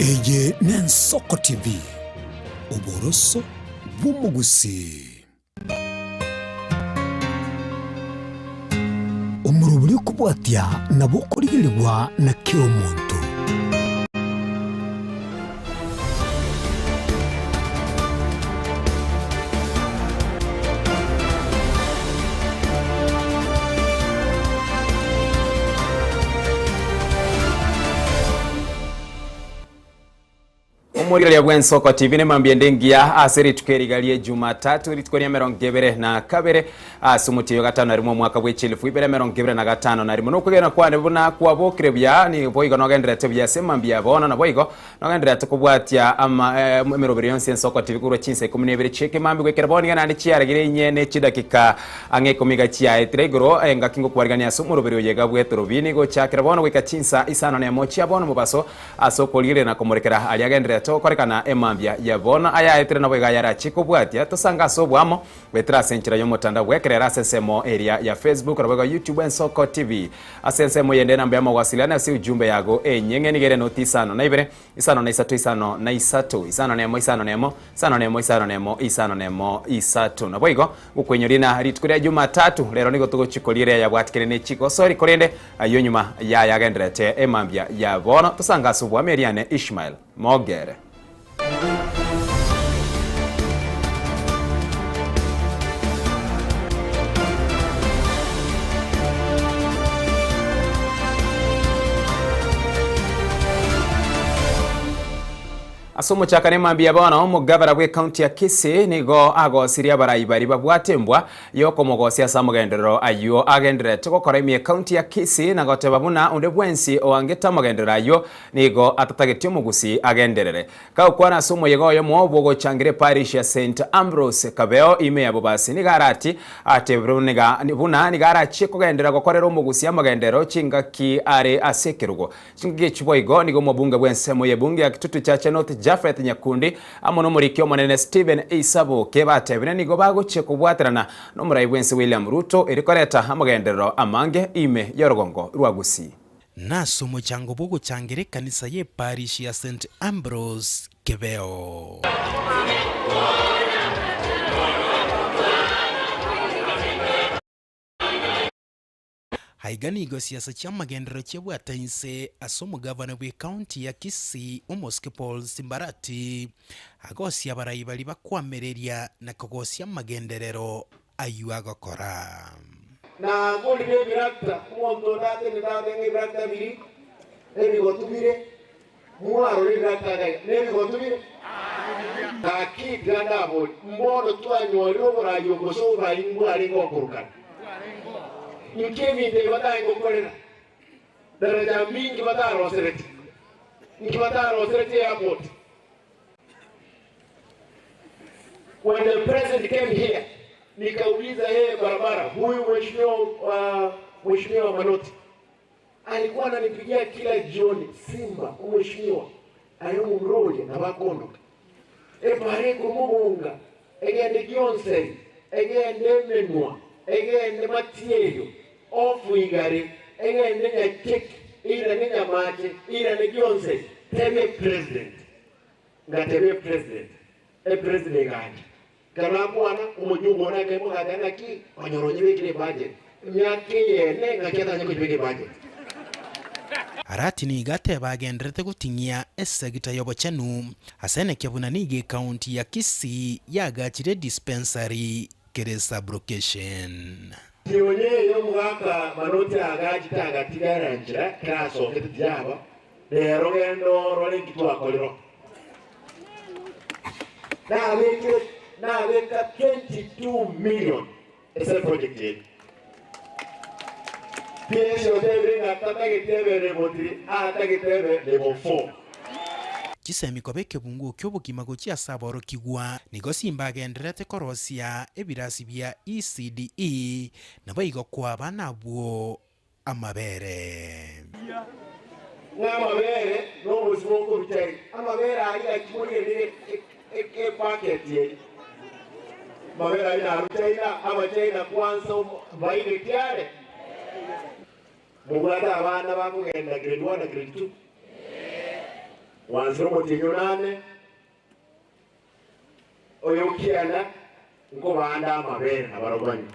Eye n'Ensoko TV, oboroso bw'omogusii. Omorobori okobwatia nabo okorigerigwa na kera omonto. Omorigereria bw'Ensoko TV nemambia ende engiya ase rituko eriga rie Jumatatu, rituko ria emerongo ebere na kabere ase omotienyi o gatano na rimo omwaka bwe chilifu ibere emerongo ebere na gatano na rimo. Nokwegena kwane buna kwabokire buya, nigo boigo nogendererete buya ase emambia ya bono, naboigo nogendererete kobwatia ama emeroberi yonsi y'Ensoko TV korwa chinsa ikomi na ibere chi'ekemambia goikera bono iga naende chiaragire inye ne chidakika ang'e ikomi iga chiaetire igoro engaki ngokwarigania ase omoroberi oyo iga bw'etorobini gochakera bono goika chinsa isano nemo chia bono mobaso Ase okorigereria na komorekera aria agendererete gokorekana emambia ya bono ayaetire naboigo ayarachie kobwatia, tosange ase oboamo goetera ase enchera y'omotandao bw'ekerero ase ensemo eria ya Facebook naboigo YouTube Ensoko TV. Ase ensemo eyende enamba y'amawasiliano ase ujumbe yago enyeng'e nigo ere noti isano na ibere, isano na isato isano na isato, isano na emo isano na emo, isano na emo isano na emo isano na emo isato. Naboigo gokoinyoria na rituko ria Jumatatu rero nigo togochia koria eria yabwatikire ne chigosori korende Ayio nyuma yaye agendererete emambia ya bono, tosange ase obwami eriane Ishmael Mogere. Ase omochakano emambia ya bono, omogavana bw'ecounty ya Kisii nigo agosirie abarai baria babwate embwa y'okomogosia ase amogenderero ayio agendererete gokora ime y'ecounty ya Kisii na goteba buna onde bwensi oangete amogenderero ayio nigo atatageti omogusii agenderere. Kagokwana ase omoyega oyomo bw'ogochangira eparish ya Saint Ambrose Kabeo ime ya Bobasi nigo arati atebire buna nigo arachie kogenderera gokorera omogusii amagenderero chingaki are ase ekerogo. Chingaki echi boigo nigo omobunge bw'ensemo y'ebunge ya Kitutu Chache North Japheth Nyakundi amo nomoriki omonene Stephen Isaboke batebire nigo bagochia kobwaterana nomorai bw'ense William Ruto erio koreta amagenderero amange ime y'orogongo rwa Gusii. Nase omochango bw'ogochangera ekanisa y'eparish ya St Ambrose Kebeo. Aiga nigo siasa chi'amagenderero chiabwate inse ase omogavana bw'ecounty ya Kisii Omosike Paul Simbarati agosia abarai baria bakwamereria na kogosia amagenderero ayio agokora. Nagorire ebirakita, omonto onde atenene abe ng'a ebirakita biria ebigotu bire, mwarora ebirakita iga nebigotu bire? Gaki tiga ndaborie, mbono twanyorire oborai obo gose oborai mbwarenge gokorokana? Inki ebinto ebi batare gokorera? Daraja minki batarosereti? Inki batarosereti airport? When the president came here, nikauliza yeye barabara, huyu mheshimiwa uh, mheshimiwa Manoti Alikuwa ananipigia kila jioni, Simba omweshimiwa aye omomura oria nabo akondoka. Epara ekomobonga, egende gionseri, egende emenwa, egende matierio, ofu igare, egende nyacheki, eirane nyamache, eirane gionseri. Tebia epresident. Ngatebia epresident, epresident egancha. Ekero nakwana, omojumbe one akaimoka agateba, Naki onyora onyebekire ebudget emiaka eye ene, ng'aki atanye koyebeka ebudget? Arati nigo ateba agendererete goting'ia esegita y'obochenu ase enekia buna nigo ecounty ya Kisii yagachire edispensary kere sub-location. Tionye eye omogaka Manoti agachete agatiga eranchera kerasokete tiyaba, rero genda orore inki twakorire. Nabekire nabeka 22 million ase eproject eye. PS otebire ng'a tatagete ebe level 3 atagete ebe level 4. Chisemi koba ekebunguo ki'obogima gochia ase aborokigwa. Nigo Simba agendererete korosia ebirasi bia ECDE, naboigo koa abana abwo amabere. Ng'a amabere nobosio bokorucha eri. Amabere aria gaki morigererie ebaketi eria. Amabere aria naru China, Abachina kwansa mbaigeti are. Mobwate abana bakogenda grade one na grade two? Mwansire omotienyi onane, oyo okianda, nkobande amabere nabarabwo banywe.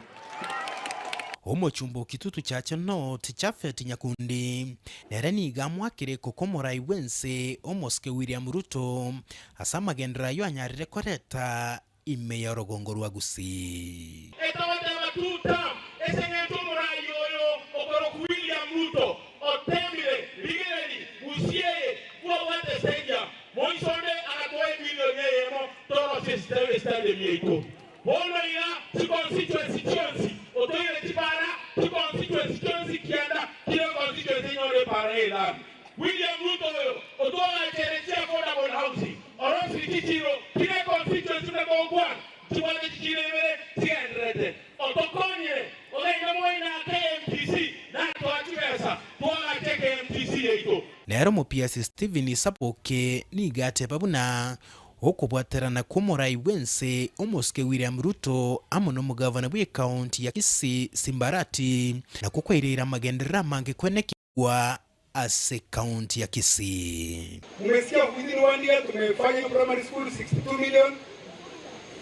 Omochumba o Kitutu Church North, Japhet Nyakundi, nere nigo amoakire koko omorai bw'ense omosike William Ruto ase amagenderero ayio anyarire koreta ime y'orogongo rwa Gusii. Etogoteba two term ase eng'encho omorai oyo okorokwa William Ruto otemire rigereri Gusii eye bwabwate stadium moiso onde agatoa ebilioni eyemo torosie estadium yaito. Bono iga chiconstituency chionsi otoire chipara chiconstituency chionsi kianda kire constituency enyore epara y'elami. William Ruto oyo otwagachere chi affordable housing orosiri chichiro kire econstituency buna togokwana nchibwate chichiro ibere chigendererete otokonyire ogende moino aa KMTC natoa chibesa twagache KMTC yaito. Nere omopiasi Stephen Saboke nigo ateba buna okobwaterana kw'omorai bw'ense omosike William Ruto amo nomogavana bw'ecounty ya Kisii Simba Arati nakwo kwaireire amagenderero amange kwenekigwa ase ecounty ya Kisii. Mumesikia within one year tumefanya hiyo primary school 62 million,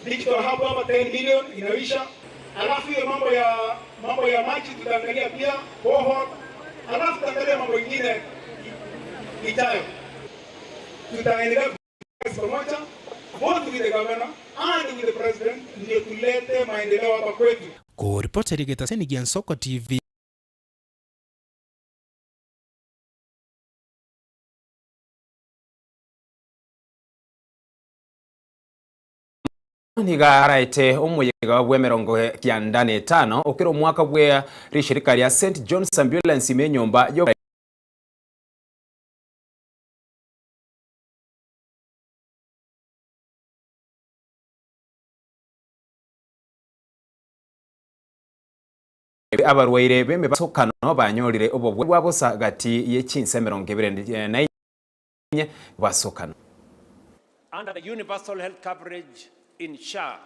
digital hub hapa 10 million inaisha. Alafu hiyo mambo ya mambo ya maji tutaangalia pia borehole, alafu tutaangalia mambo ingine ijayo. Tutaendelea kazi pamoja both with the governor and with the president, ndio tulete maendeleo hapa kwetu. Koripoteri egetaseni gia Nsoko TV. Nigo araete omoyega bw'emerongo kianda na etano okera omwaka bwe rishirika ria St John's Ambulance ime enyomba yo Abarwaire b'emebasokano banyorire obobua bwa bosa gati ye chinsa emerongo ebere na inye basokano. Under the Universal Health Coverage in SHA,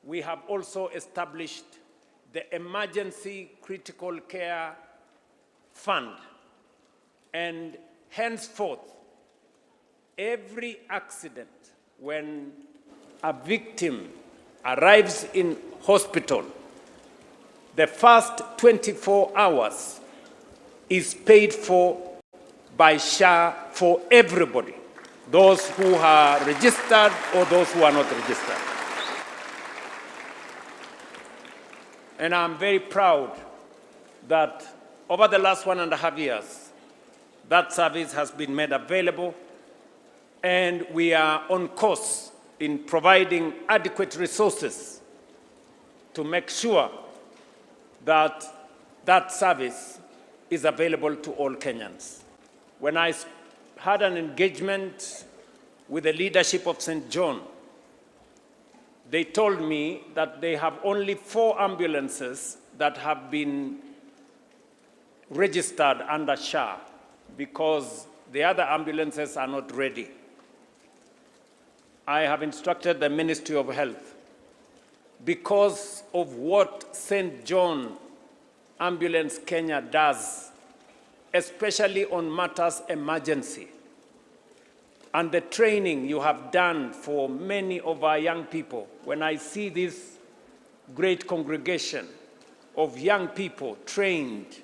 we have also established the Emergency Critical Care Fund and henceforth every accident when a victim arrives in hospital, the first 24 hours is paid for by SHA for everybody, those who are registered or those who are not registered. And I'm very proud that over the last 1.5 years, that service has been made available and we are on course in providing adequate resources to make sure that that service is available to all Kenyans. When I had an engagement with the leadership of St. John, they told me that they have only 4 ambulances that have been registered under SHA because the other ambulances are not ready. I have instructed the Ministry of Health, because of what St. John Ambulance Kenya does, especially on matters emergency, and the training you have done for many of our young people. When I see this great congregation of young people trained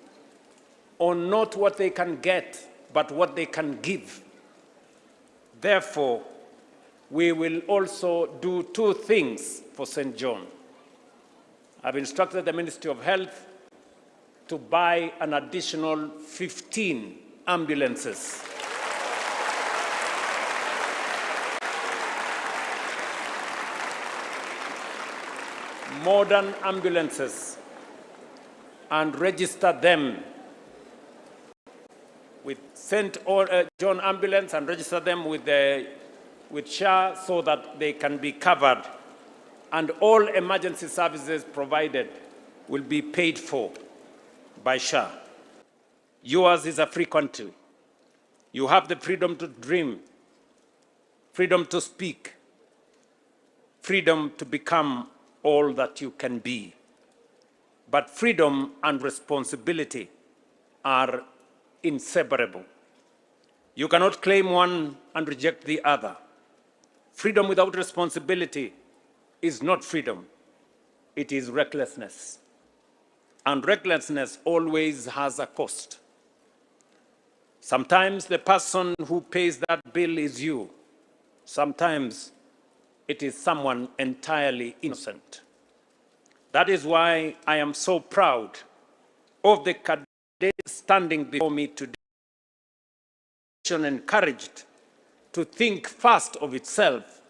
on not what they can get, but what they can give. Therefore, we will also do 2 things for St. John. I've instructed the Ministry of Health to buy an additional 15 ambulances. Modern ambulances, and register them with St. John Ambulance and register them with SHA so that they can be covered, and all emergency services provided will be paid for by SHA. Yours is a free country. You have the freedom to dream, freedom to speak, freedom to become all that you can be. But freedom and responsibility are inseparable. You cannot claim one and reject the other. Freedom without responsibility is not freedom, it is recklessness. And recklessness always has a cost. Sometimes the person who pays that bill is you. Sometimes it is someone entirely innocent. That is why I am so proud of the cadets standing before me today, encouraged to think first of itself,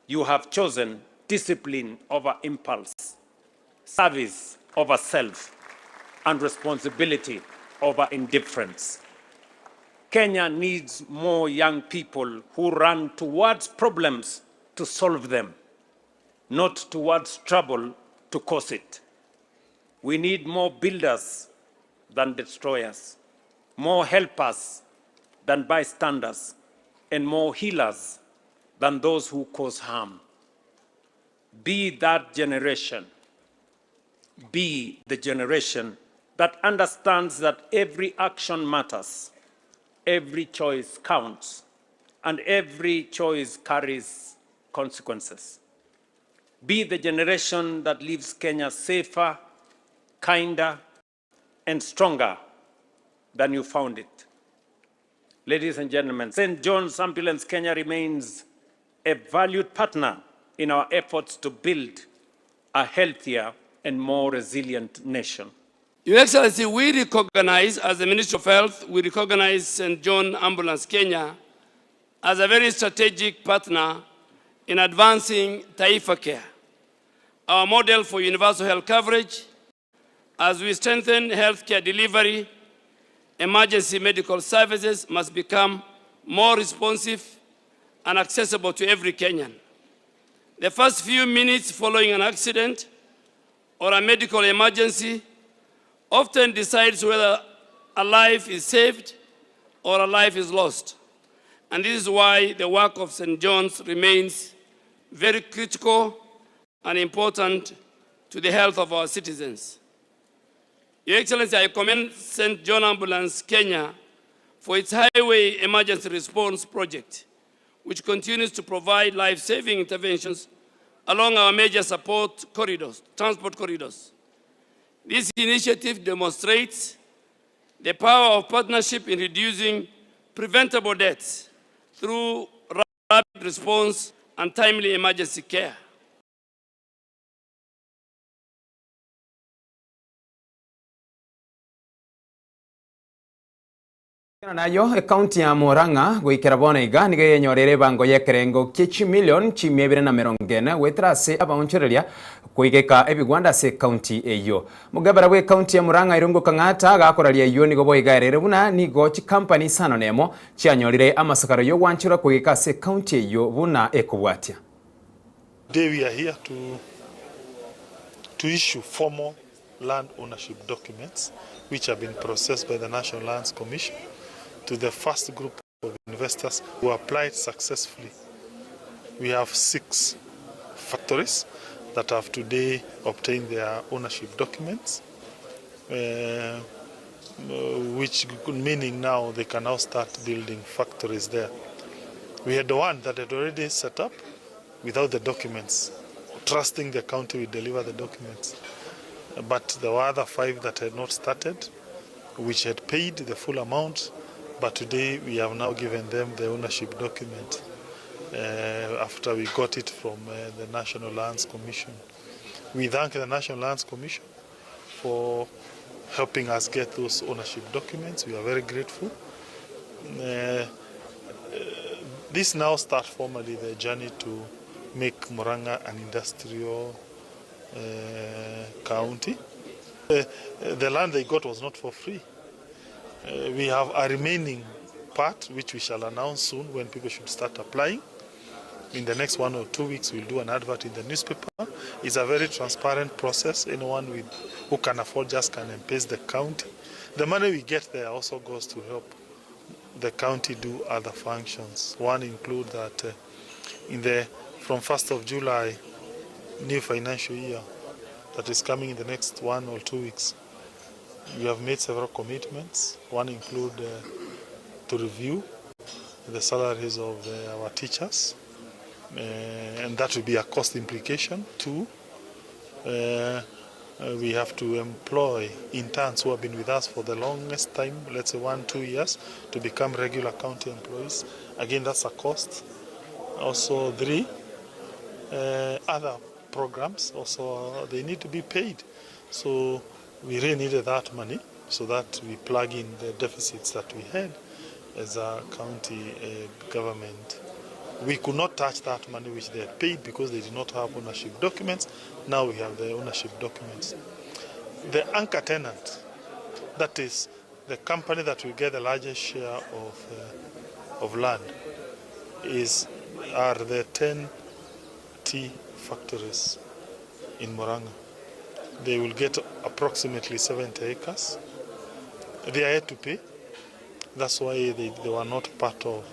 you have chosen discipline over impulse, service over self, and responsibility over indifference. Kenya needs more young people who run towards problems to solve them, not towards trouble to cause it. We need more builders than destroyers, more helpers than bystanders, and more healers than those who cause harm. Be that generation. Be the generation that understands that every action matters, every choice counts, and every choice carries consequences. Be the generation that leaves Kenya safer, kinder, and stronger than you found it. Ladies and gentlemen, St. John's Ambulance Kenya remains a valued partner in our efforts to build a healthier and more resilient nation. Your Excellency, we recognize, as the Ministry of Health, we recognize St. John Ambulance Kenya as a very strategic partner in advancing TaifaCare, our model for universal health coverage, as we strengthen healthcare delivery, emergency medical services must become more responsive and accessible to every Kenyan. The first few minutes following an accident or a medical emergency often decides whether a life is saved or a life is lost. And this is why the work of St. John's remains very critical and important to the health of our citizens. Your Excellency, I commend St. John Ambulance Kenya for its highway emergency response project, which continues to provide life-saving interventions along our major support corridors, transport corridors. This initiative demonstrates the power of partnership in reducing preventable deaths through rapid response and timely emergency care. Nayo ekaunti ya Murang'a goikera bono iga nigo yenyorire ebango y'ekerengo kie chimilion chimia ibere na merongo ene goetera ase abaonchoreria koigeka ebigwanda ase ekaunti eyio. Mogabera bw'ekaunti ya Murang'a Irungu Kang'ata gakoraria eyio nigo boiga erere buna nigo chikampani isano nemo chianyorire amasakaro y'ogwancherwa koigeka ase ekaunti eyio buna ekobwatia. Today we are here to to issue formal land ownership documents which have been processed by the National Lands Commission to the first group of investors who applied successfully. We have six factories that have today obtained their ownership documents, uh, which meaning now they can now start building factories there. We had one that had already set up without the documents, trusting the county will deliver the documents. But there were other five that had not started, which had paid the full amount, but today we have now given them the ownership document uh, after we got it from uh, the National Lands Commission. We thank the National Lands Commission for helping us get those ownership documents. We are very grateful. Uh, this now starts formally the journey to make Murang'a an industrial uh, county. Uh, the land they got was not for free. Uh, we have a remaining part which we shall announce soon when people should start applying. In the next 1 or 2 weeks, we'll do an advert in the newspaper. It's a very transparent process. Anyone with, who can afford just can pay the county. The money we get there also goes to help the county do other functions. One include that uh, in the from 1st of July, new financial year that is coming in the next 1 or 2 weeks, we have made several commitments. One include uh, to review the salaries of our teachers and that will be a cost implication. Two, we have to employ interns who have been with us for the longest time, let's say 1, 2 years, to become regular county employees. Again, that's a cost. Also, three, other programs also, they need to be paid. So we really needed that money so that we plug in the deficits that we had as a county government. We could not touch that money which they had paid because they did not have ownership documents. Now we have the ownership documents. The anchor tenant, that is the company that will get the largest share of land, is are the 10 tea factories in Murang'a. They will get approximately 70 acres. They are yet to pay. That's why they were not part of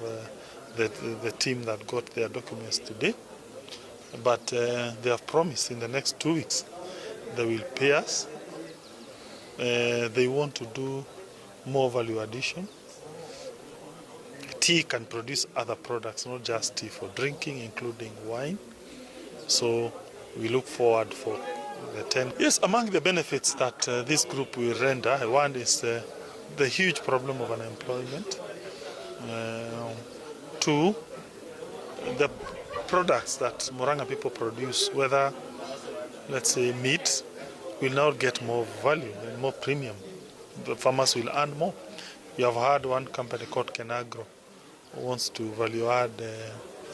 the team that got their documents today. But they have promised in the next 2 weeks they will pay us. They want to do more value addition. Tea can produce other products, not just tea for drinking, including wine. So we look forward for the 10. Yes, among the benefits that this group will render, one is the huge problem of unemployment. Two, the products that Murang'a people produce, whether, let's say, meat, will now get more value and more premium. The farmers will earn more. We have had one company called Kenagro who wants to value add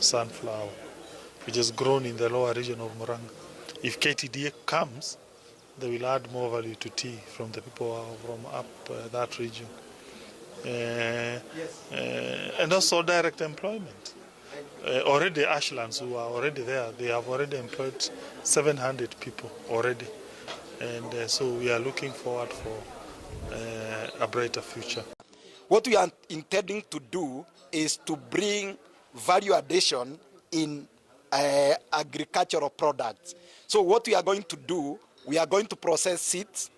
sunflower, which is grown in the lower region of Murang'a. If KTDA comes, they will add more value to tea from the people from up that region. And also direct employment. Already Ashlands who are already there, they have already employed 700 people already. And so we are looking forward for a brighter future. What we are intending to do is to bring value addition in agricultural products. So what we are going to do, we are going to process seeds.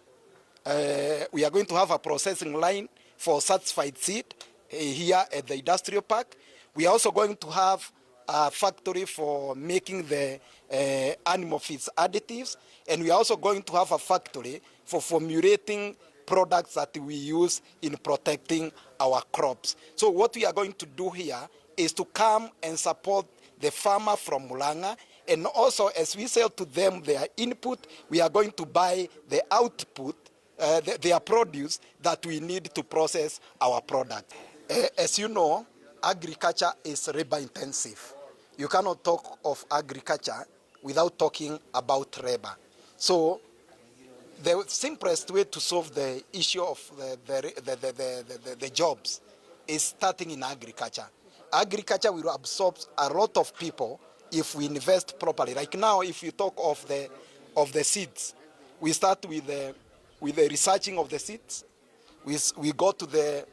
We are going to have a processing line for certified seed here at the industrial park. We are also going to have a factory for making the animal feeds additives, and we are also going to have a factory for formulating products that we use in protecting our crops. So what we are going to do here is to come and support the farmer from Murang'a, and also as we sell to them their input, we are going to buy the output, their produce that we need to process our product. As you know, agriculture is labor intensive. You cannot talk of agriculture without talking about labor. So the simplest way to solve the issue of the jobs is starting in agriculture. Agriculture will absorb a lot of people if we invest properly. Like now, if you talk of the seeds, we start with the researching of the seeds. We go to the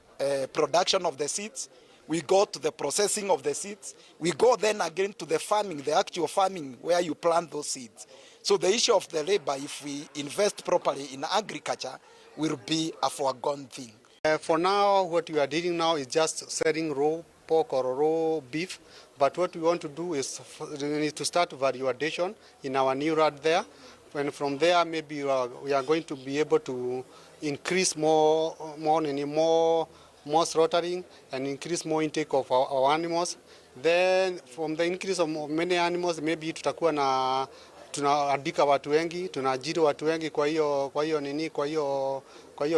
production of the seeds. We go to the processing of the seeds. We go then again to the farming, the actual farming where you plant those seeds. So the issue of the labor, if we invest properly in agriculture, will be a foregone thing. For now, what we are doing now is just selling raw pork or raw beef. But what we want to do is we need to start value addition in our new yard there. And from there, maybe we are going to be able to increase more, and more slaughtering and increase more intake of our animals. Then from the increase of many animals, maybe tutakuwa na tunaandika watu wengi, tunaajiri watu wengi kwa hiyo nini kwa hiyo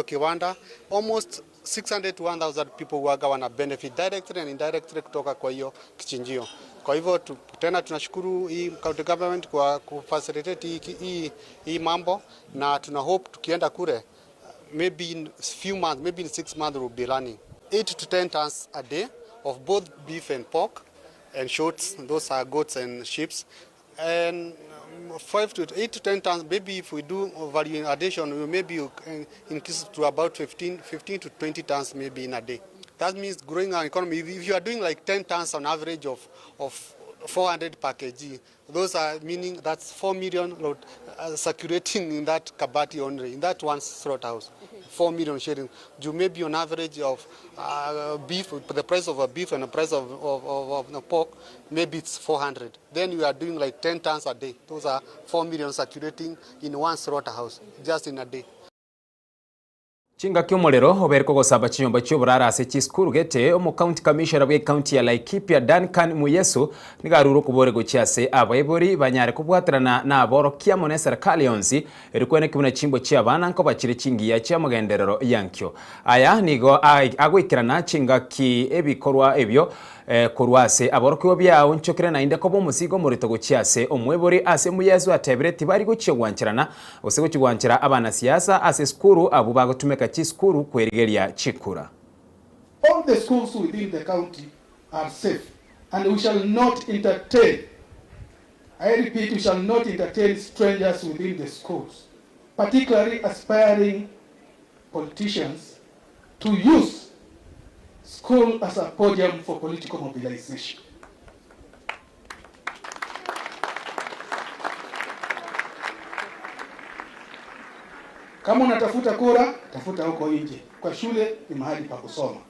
kiwanda. Almost 600 to 1000 people waga wana benefit directly and indirectly kutoka kwa hiyo kichinjio. Kwa hivyo tena tunashukuru hii county government kwa kufacilitate hii mambo na tuna hope tukienda kule, maybe in few months, maybe in 6 months, we'll be running 8 to 10 tons a day of both beef and pork and shoats. Those are goats and sheep. And 5 to 8 to 10 tons, maybe if we do value addition, we maybe increase to about 15 to 20 tons maybe in a day. That means growing our economy. If you are doing like 10 tons on average of 400 per kg. Those are meaning that's 4 million circulating in that kabati only, in that one slaughterhouse. 4 million shillings. You may be on average of beef, the price of a beef and the price of, of, of, of the pork, maybe it's 400. Then you are doing like 10 tons a day. Those are 4 million circulating in one slaughterhouse, just in a day. Chingaki omorero obeire kogosamba chinyomba chi'oboraro ase chisukuru gete, omocounty commissioner bw'ecounty ya Laikipia Duncan Muyesu nigo arure okobore gochia ase abaibori banyare kobwaterana naborokia amo neserikali yonsi erio kweneki buna chimbwa chi'abana nkoba chire chingiya chi'amagenderero yankio. Aya nigo agoikerana chingaki ebikorwa ebio Korwa ase aborokigwa biaonchokire naende koba omosigo omorito gochia ase omoibori ase Yeso atebire tibari gochia gwancherana gose gochia gwanchera abanasiasa ase esukuru abwo bagotumeka chisukuru kwerigeria chikura. All the schools within the county are safe and we shall not entertain, I repeat, we shall not entertain strangers within the schools, particularly aspiring politicians to use school as a podium for political mobilization. Kama unatafuta kura, tafuta huko nje. Kwa shule ni mahali pa kusoma.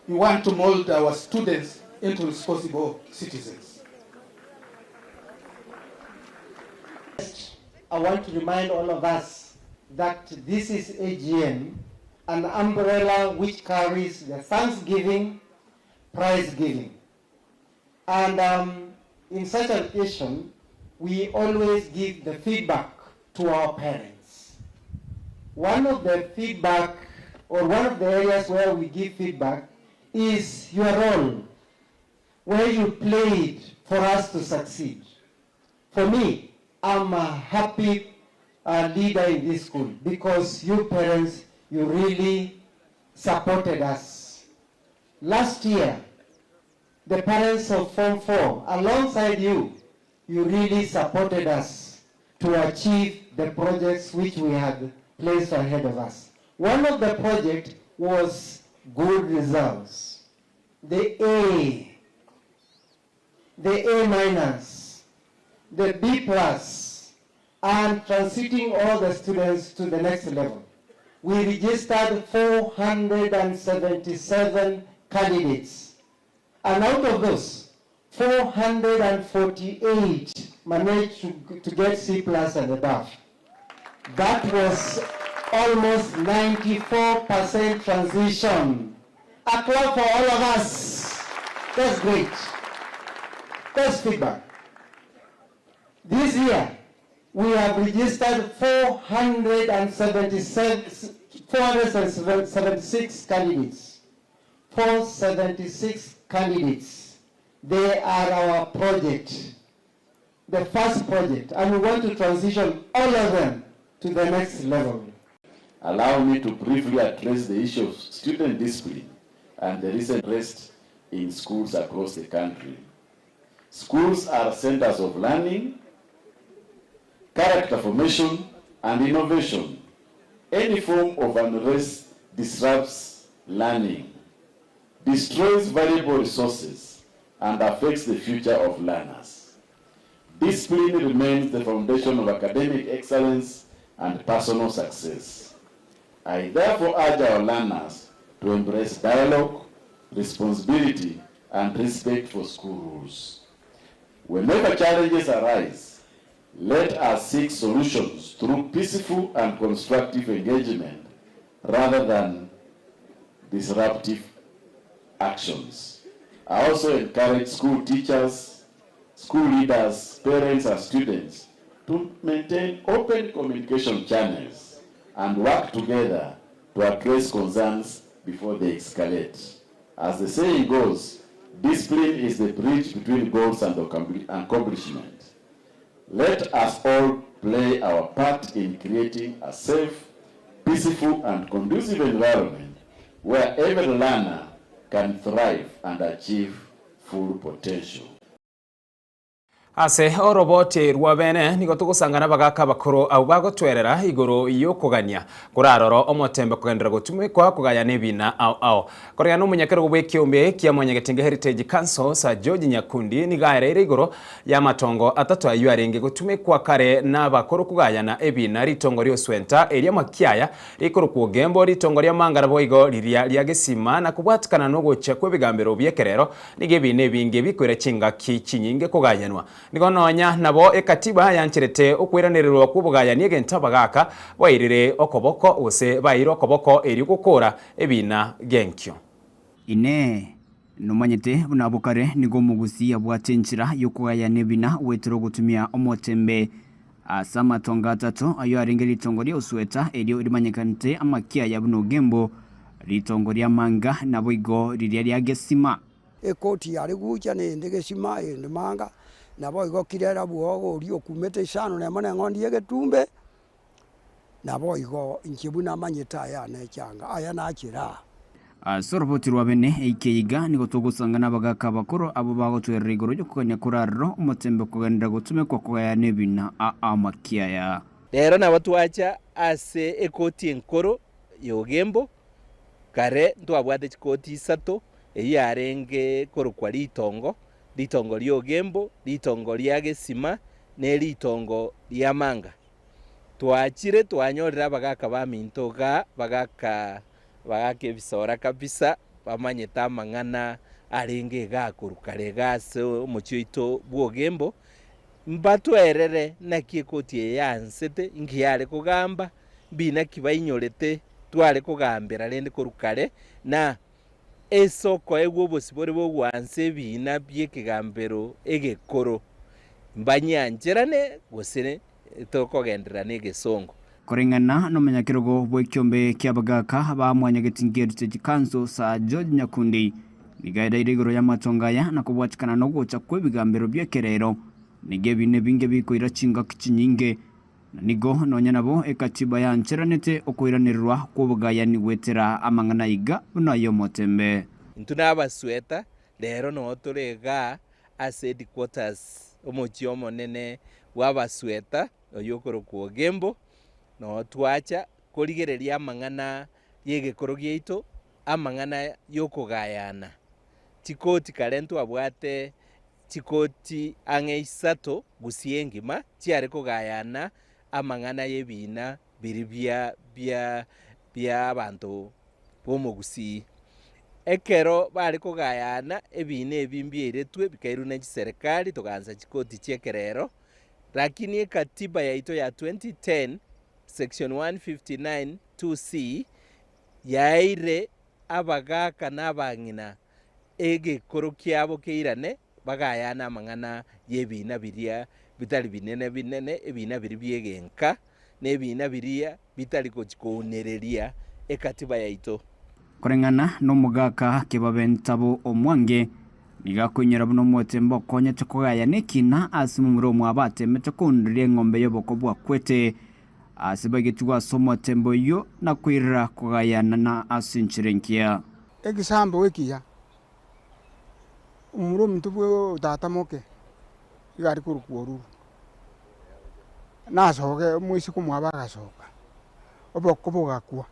We want to mold our students into responsible citizens. I want to remind all of us that this is AGM, an umbrella which carries the thanksgiving, prize giving. And um, in such an occasion, we always give the feedback to our parents. One of the feedback, or one of the areas where we give feedback, is your role, where you played for us to succeed. For me, I'm a happy leader in this school because you parents, you really supported us. Last year, the parents of Form 4, alongside you, you really supported us to achieve the projects which we had placed ahead of us. One of the projects was good results. The A, the A minus, the B plus, and transiting all the students to the next level. We registered 477 candidates. And out of those, 448 managed to, to get C plus and above. That was almost 94% transition. A clap for all of us. That's great. That's feedback. This year, we have registered 477, 476 candidates. 476 candidates. They are our project, the first project, and we want to transition all of them to the next level. Allow me to briefly address the issue of student discipline and the recent arrest in schools across the country. Schools are centers of learning, character formation, and innovation. Any form of unrest disrupts learning, destroys valuable resources, and affects the future of learners. Discipline remains the foundation of academic excellence and personal success. I therefore urge our learners to embrace dialogue, responsibility, and respect for school rules. Whenever challenges arise, let us seek solutions through peaceful and constructive engagement rather than disruptive actions. I also encourage school teachers, school leaders, parents, and students to maintain open communication channels and work together to address concerns before they escalate. As the saying goes, discipline is the bridge between goals and accomplishment. Let us all play our part in creating a safe, peaceful, and conducive environment where every learner can thrive and achieve full potential. Ase oroboti rwa bene nigo togosangana abagaaka abakoro abwo bagotwerera igoro y'okogania koraroro omotembe kogenderera gotumekwa kogayana ebina ao ao. Koreng'ana nomonyakerogo bw'ekiombe kia Mwanyagetinge Heritage Council Sir George Nyakundi nigo aereire igoro y'amatongo atato ayio arenge gotumekwa kare nabakoro kogayana ebina ritongo ri'oswenta eria makiaya rikorokwa Ogembo ritongo ria Mangara boigo riria ria Gesima na kobwatikana nogochia kw'ebigambero bi'ekerero Nigo ebiina ebinge bikoira chingaki chinyinge kogayanwa. Nigo nonya nabo ekatiba yancherete okoiranererwa kw'obogayani egento abagaaka bairire okoboko gose baeire okoboko erio gokora ebiina genkio. Inee! Nomanyete buna abwo kare nigo omogusii abwate enchera y'okogayana ebina goetera ogotumia omotembe ase amatongo atato ayio arenge ritongo ria osweta erio rimanyekanete amakiaya buna ogembo, ritongo ri'amanga, naboigo riria ria gesima. Ekoti yare gocha nende gesima ende manga, naboigo kirera bwogo oria okumete isano nemo na eng'ondi y'egetumbe, naboigo inche buna manyete aya nechanga, aya nachire aa. Ase oroboti rwa bene eike iga nigo togosanga nabagaaka abakoro abwo bagotwerera igoro y'okogania korarero omotembe kogenderera gotumekwa kogayana ebina a amakiaya. Rero nabo twacha ase ekoti enkoro y'Ogembo, kare ntwabwate chikoti isato, eyio yarenge korokwa ritongo, ritongo ri'Ogembo, ritongo ria Gesima, ne ritongo ri'Amanga. Twachire twanyorire abagaka baminto igaa, bagaka bagaka ebisora kabisa, bamanyete amang'ana arenge igaa korwa kare igaa ase omochie oito bw'Ogembo, mbatwerere naki ekoti eye yansete, inki yare kogamba, mbina ki bainyorete tware kogambera rende korwa kare, na ase okoegwa obosibore bw'ogwansa ebiina bi'ekegambero egekoro, mbanyancherane gose tokogenderera negesongo. Koreng'ana nomonyakerogo bw'ekiombe ki'abagaaka ba Mwanyagetinge Heritage Council Sir George Nyakundi nigo airaire igoro y'amatongo aya na kobwatikana nogocha kw'ebigambero bi'ekerero. Nigo ebiina ebinge bikoira chingaki chinyinge Na nigo nonya nabo ekatiba yancheranete okoiranererwa kw'obogayani goetera amang'ana aiga buna ay'omotembe. Intwe nabasweta, rero noo tore igaa ase headquarters omochie omonene bw'abasweta oyio okorokwa Ogembo, noo twacha korigereria amang'ana y'egekoro giaito, amang'ana y'okogayana. Chikoti kare ntwabwate Chikoti ang'e isato gusii engima chiare kogayana amang'ana y'ebiina biria bia bia bia abanto b'omogusii. Ekero bare kogayana ebiina ebi mbiairetwe bikairwa ne chiserekari togaansa chikoti chi'ekerero, lakini ekatiba yaito ya 2010 section 159 2C yaeire abagaaka na abang'ina egekoro kiabo keirane, bagayane amang'ana y'ebiina biria bitari binene binene, ebiina biria bi'egenka, na ebiina biria bitari gochia kounereria ekatiba yaito. Koreng'ana nomogaka kebabe ntabo omwange, nigo akoinyora buna omotembe okonyete kogayana ekina ase momura omwabo atemete kounereria eng'ombe y'oboko bwakwete ase baigetigwe ase omotembe oyio na koirera kogayana na ase enchera engiya. Egesambo ekiya, omura ominto bwe tata moke, iga are korokwa oruru, nasoke omoiseke omwabo agasoka, oboko bogakwa,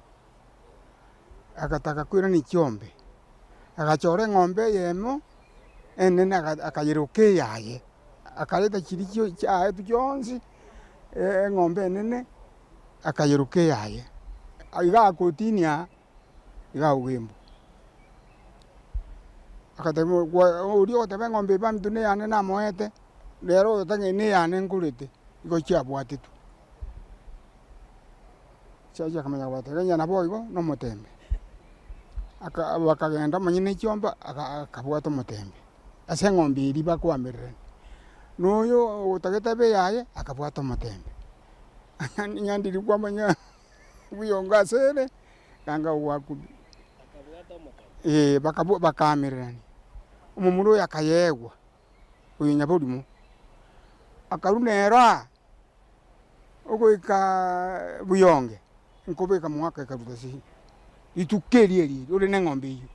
agataka koirania chiombe, agachora eng'ombe eyemo enene aga akayeroka eyaye, akareta chiria chio chiaetwe chionsi, eng'ombe enene, akayeroka eyaye, iga agotinia. iga ogembo. Agateba oria ogoteba eng'ombe eye baminto neyane namoete, nere oyotang'ani neyane nkorete, igo chiabwatetwe. Chiachia akamanya kobatebia onye naboigo nomotembe. Aka bakagenda omonyene chiombe aka akabwata omotembe, ase eng'ombe eria bakoamererania. Na oyo otagete ebe eyaye, akabwata omotembe. Nyandiri kwamanya. Buyongo ase ere, ganga ogwakubia. Ee, bakabua bakaamererania. Omomura oyo akayeegwa, oyo nyaborimo, akarwa nero aa, ogoika buyonge, nkobeka mwaka ekaruta ase rituko erio erio erio ore na eng'ombe eyio.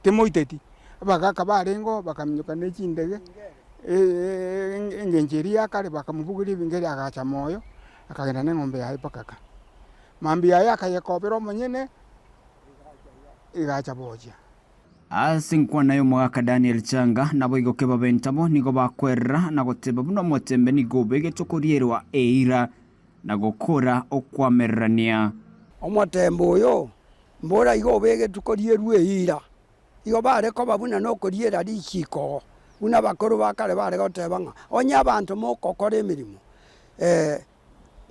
Timoiteti, abagaka barengeo bakaminyoka ne chindege. Engencho eria ya kare bakamobugeria ebinto agacha moyo, akagenda na eng'ombe yaye mpaka ka. Mambia yaye akayekobera omonyene, egacha bochia. Ase enkwana y'omogaka Daniel Changa, naboigo kebabentabo nigo bakwerera na goteba buna omotembe nigo obegetwe korierwa eira na gokora okwamererania. Omotembe oyo mbora igo obegetwe korierwa eira, Igo bare koba buna nokoriera richiiko, buna abakoro ba kare bare goteba ng'a onye abanto mogokora emeremo,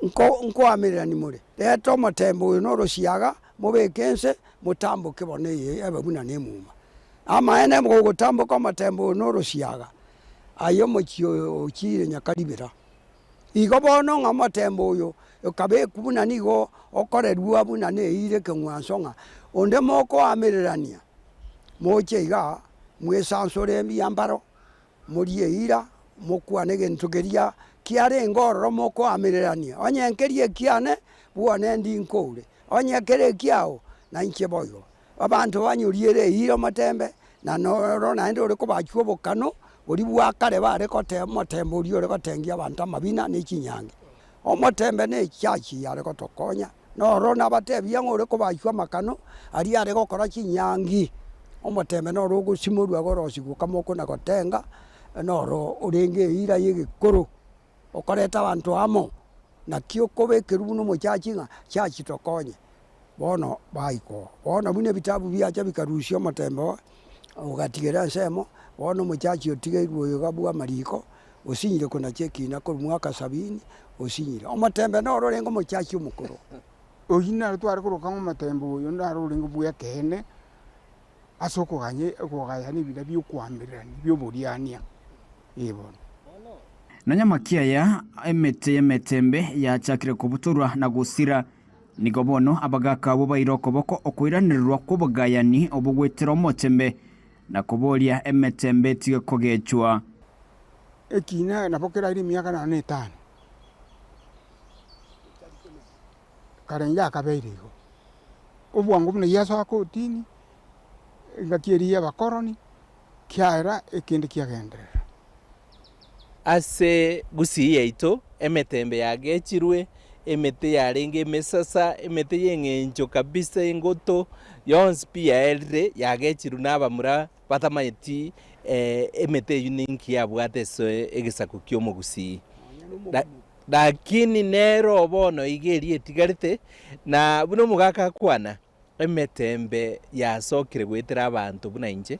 nkoamererania more, reta omotembe oyo norosiaga, mobeke ense, motamboke bono eye ebe buna nemuma. Amaene gogotamboka omotembe oyo norosiaga, aye omochie oyo ochiire nyakaribera. Igo bono ng'a omotembe oyo okabekwa buna nigo okorerwa buna neire ekeng'wanso ng'a onde mokoamererania, moche igaa, mwesansore ebiambaro, morie eira, mokwane egento keria kiarenge ororo mokoamererania, onye nkeria ekiane, bwane ndi nkoure, onye kere ekiao, nainche boigo. Abanto banyoriere eira omotembe, na noro naende ore kobachwa obokano boria bwa kare bare goteba omotembe oria ore gotengia abanto amabina ne chinyangi. Omotembe ne echachi yare gotokonya, noro nabatebia ng'a ore kobachwa amakano aria are gokora chinyangi, omotembe noro ogosimorwa gorosigwa kama okona gotenga, noro orenge eira ya egekoro, okoreta abanto amo, naki okobekerwa buna omochachi ng'a chachi tokonye. Bono baikwa oo. Bono buna ebitabu biacha bikarusia omotembe oo, ogatigera ensemo, bono omochachi otigeirwe oyo iga bwa amariko, osinyire konacha ekina korwa mwaka sabini, osinyire. Omotembe noro orenge omochachi omokoro. Oyio naro tware koroka ng'a omotembe oyo naro orenge bw'ekeene ase okoganya okogayana ebina bia okoamererania bia oboriania, ee bono. Nonya amakiaya, emete y'emetembe yachakire kobutorwa na gosira. Nigo bono abagaaka abwo baire okoboko okoiranererwa kw'obogayani obwo goetera omotembe, na koboria emetembe etige kogechwa. Ekiina nabo keraire emiaka nonya na etano, kare inga akabeire igo. Obwango buna Yeso akotini, engaki eria y'abakoroni, kiaera ekende kiagenderera. Ase gusii yaito emetembe yagechirwe, emete yarenge emesasa, emete y'eng'encho kabisa engoto, yonsi pi yaerire yagechirwe na abamura batamanyeti emete eyio ninki yabwate ase egesaku ki'omogusii. Lakini nero bono iga eria etigarete, na buna omogaka akwana, Emetembe yasokire goetera abanto buna inche,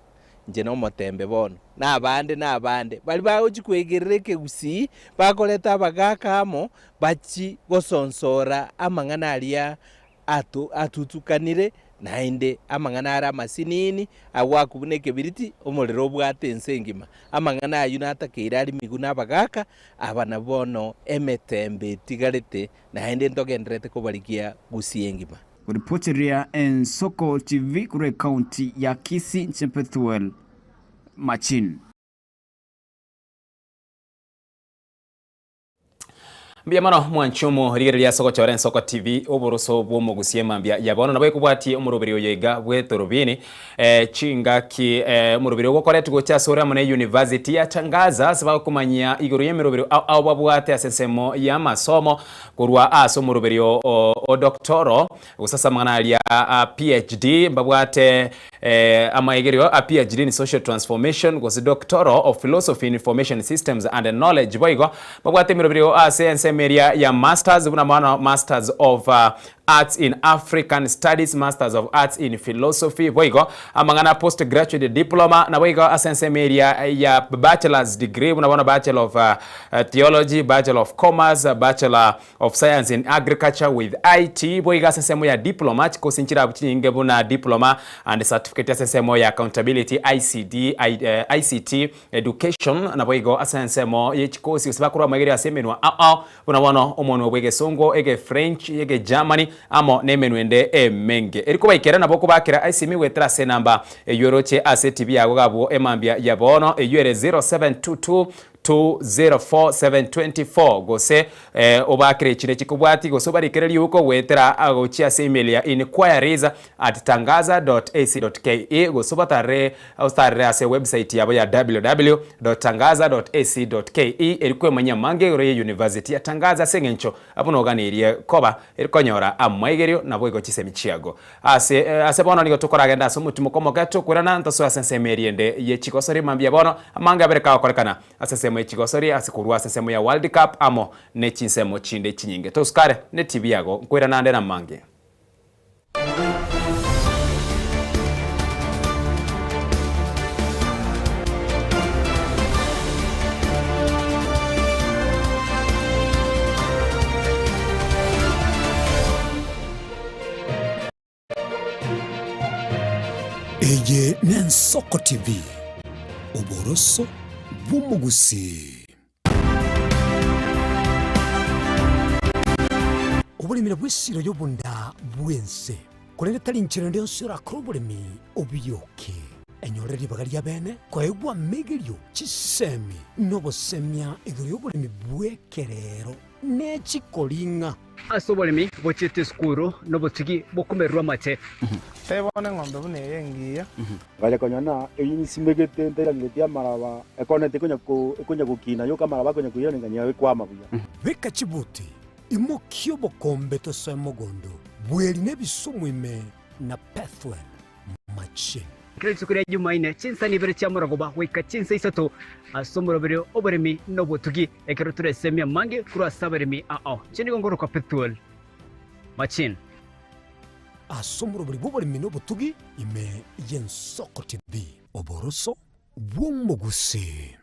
inche nomotembe bono, na abande na abande, baria bagochia kwegerera ekegusii, bakoreta abagaaka amo, bachie gosonsora amang'ana aria ato atutukanire, naende amang'ana are amasinini, agwakwa buna ekebiriti, omorero obwate ense engima. Amang'ana ayio natakeire aria miguu na abagaaka, aba nabwo bono emetembe etigarete, naende ntogendererete kobarigia gusii engima. Koripoteria Ensoko TV korwa ekaunti ya Kisii, inche Bethuel Machin. Mbuya mono mwanchi omorigereria ase ogochora Ensoko TV oboroso bw'omogusia emambia ya bono nabo ekobwatie omoroberi oyo iga bw'etorobini eh, chingaki eh, omoroberi ogokoretwe gocha ase ore amo na University ya Tangaza ase bagokomanyia igoro y'emeroberi ao ao babwate ase ensemo y'amasomo Korwa ase omoroberi o doctoro, gose ase amang'ana aria a PhD, mbabwate amaegerio a PhD in Social Transformation gose Doctoral of Philosophy in Information Systems and Knowledge. Boigo mbabwate emeroberio ase ensemo eria ya Masters, buna bono Masters of Arts in African Studies, Masters of Arts in Philosophy, boigo amang'ana Postgraduate Diploma, naboigo ase ensemo eria ya Bachelor's Degree, buna bono Bachelor of Theology, Bachelor of Commerce, Bachelor of Science in Agriculture with IT, boigo ase ensemo ya Diploma, chikosi nchirabwo chinyinge buna Diploma and Certificate ase ensemo ya Accountability, ICD, ICT Education, naboigo ase ensemo ye chikosi gose bakorwa amaigerio ase emenwa ao ao, Buna bono omonwa bw'egesongo, egefrench, egegermany, amo nemenwa ende emenge. Eri kobaikera nabo okobakera esimi goetera ase enamba eyio oroche ase etibi yago gabwo emambia ya bono, eyio ere 0722 204724 gose obakere echire chikobwati gose obarikere riuko goetera gochia ase email ya inquiries at tangaza.ac.ke gose obatarere otarere ase website yabo ya www.tangaza.ac.ke eri kwemanyia amange igoro ye university ya Tangaza ase eng'encho abwo noganeirie koba eri konyora amaigerio naboigo chisemi chiago. Ase ase bono nigo tokoragenda ase omotimoko omoke tokoirana ntosoe ase ensemo eria ende ye chigosori mambia bono amange abere kagokorekana ase ensemo ye chigosori ase korwa ase ensemo ya World Cup amo ne chinsemo chinde chinyinge. Tosukare ne TV yago nkoirana ande namange. Eye n'Ensoko TV, oboroso bw'omogusii. Oboremi bw'esiro y'obonda bw'ense, korende tari nchera ende yonsi orakore oboremi obioke. Enyore ribaga ria bene koegwa amegerio, chisemi, na obosemia igoro y'oboremi bw'ekerero ne chikoring'a. Ase oboremi bochiete esukuru nobotugi bokomererwa amache. Tebia bono eng'ombe buna eye engiya. Ngacha konyora ng'a eyio nsimegete ntairangeretie amaraba, ekona tekonya ko ekonya gokina yoka amaraba akonya koirana ng'a ekwama buya. Beka chibuti, imokia obokombe tosoe mogondo, bweri na ebisumu ime na Pethuel machine. Kera rituko ria Jumaine, chinsa ibere chia morogoba goika chinsa isato, ase omoroberi oboremi na obotugi, ekero toresemie amange korwa ase abaremi ao. Inche nigo nkorokwa Pethuel Machine. Ase omoroberi bw'oboremi na obotugi ime y'Ensoko TV. Oboroso bw'omogusii.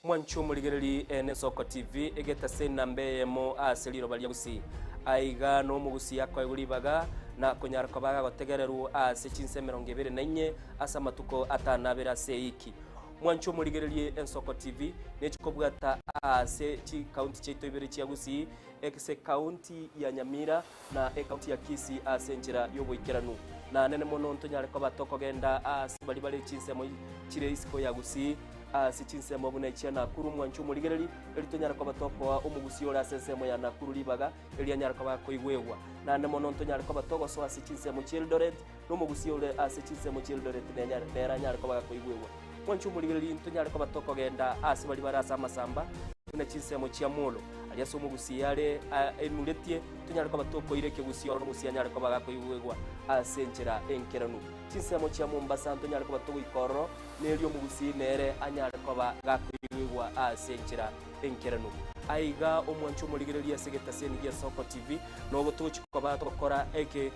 Mwanche omorigereri ene Ensoko TV egetase enamba eyemo ase riroba ria Gusii. Aiga nomogusii akoegwa ribaga na konyara koba agagotegererwa ase chinsa 24 ase amatuko atano abere ase eiki. Mwanche omorigererie Ensoko TV nechikobwata ase chikaunti chiaito ibere chia Gusii, ase ekaunti ya Nyamira na ekaunti ya Kisii ase enchera y'oboikeranu. Na nene mono ntonyare koba tokogenda aase baria bare chinsemo chire isiko ya Gusii, ase chinsemo buna echia Nakuru, mwanche omorigereri, erio tonyare koba tokoa omogusii ore ase ensemo ya Nakuru ribaga, erio anyare koba akoigwegwa. Naende mono ntonyare koba togosoa ase chinsemo chi'Eldoret, na omogusii ore ase chinsemo chi'Eldoret nenyare nere anyare koba gakoigwegwa. Mwanche omorigereri, ntonyare koba tokogenda aase baria bare ase amasamba, buna chinsemo chia Molo, aria ase omogusii are enuretie, tonyare koba tokoira ekegusii ororo omogusii anyare koba gakoigwegwa ase enchera enkeranu. Chinsemo chia Mombasa ntonyare koba togoika ororo, nerio omogusii nere anyare koba gakoigwegwa ase enchera enkeranu. Aiga omwanche omorigereria ase egetaseni gia Soko TV, nobo togochia koba togokora eke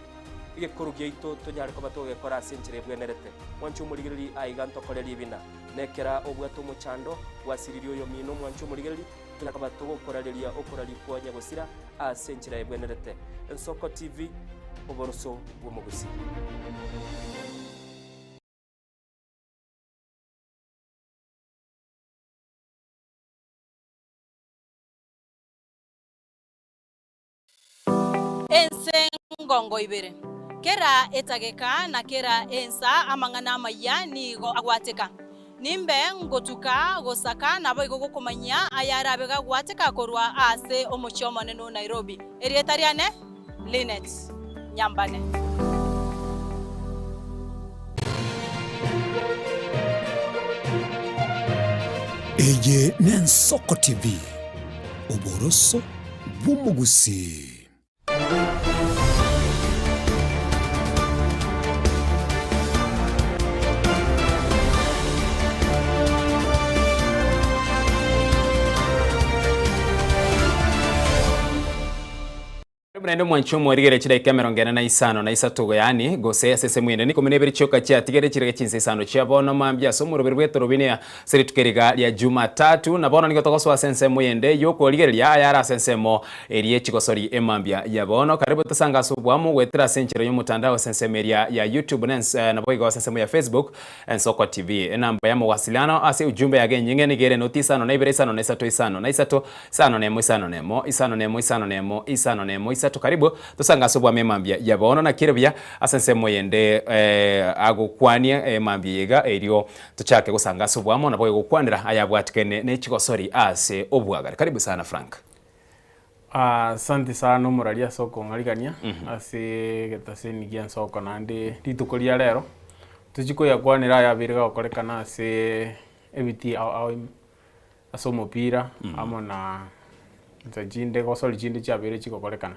egekoro giaito tonyare koba togegekora ase enchera ebwenerete. Mwanche omorigereria aiga ntokore ribina. Nekera obwate omochando, gwasiririe oyomino omwanche omorigereria, tonyare koba togokorareria okoraria kwa nyagosira ase enchera ebwenerete. Ensoko TV, oboroso bw'omogusii. Ense ngongo ibere. Kera etageka na kera ensa amang'ana amayia nigo agwateka. Nimbe ngotuka gosaka naboigo gokomanyia ayarabe gagwateka korwa ase omochie omonene o Nairobi. Erieta riane Linet Nyambane. Eye n'Ensoko TV, oboroso bw'omogusii. Karibu naende omwanchi omorigere chidaika 45 yaani gose ase esemo ende 12 chioka chiatigere chirege chinsa isano chia bono mambia ase omoroberi bw'etorobini ase rituko eriga ria Jumatatu na bono nigo togosoa ase ensemo yende y'okorigereria ayare ase ensemo eria echigosori emambia ya bono. Karibu tosange ase oboamo goetera ase enchera y'omotandao ase ensemo eria ya YouTube na naboigo ase ensemo ya Facebook Ensoko TV. Enamba ya mawasiliano ase ujumbe yage enyinge nigo ere noti isano na ibere isano na isato isano na isato isano na emo isano na emo isano na emo isano na emo isano na emo isato. Karibu tosange ase obwamo emambia ya bono naki ere buya ase ensemo eyende agokwanie emambia eye iga erio tochake gosanga ase obwamo nabo egokwanera ayabwatikene ne chigosori ase obwagare. Karibu sana Frank. Asante sana omorari ase okong'arigania ase egetaseni gia ensoko naende rituko ria rero, tochie koyakwanera aya abeire gagokorekana ase ebitii ao ao ime, ase omopira amo na inse chinde gosori chinde chiabeire chigokorekana,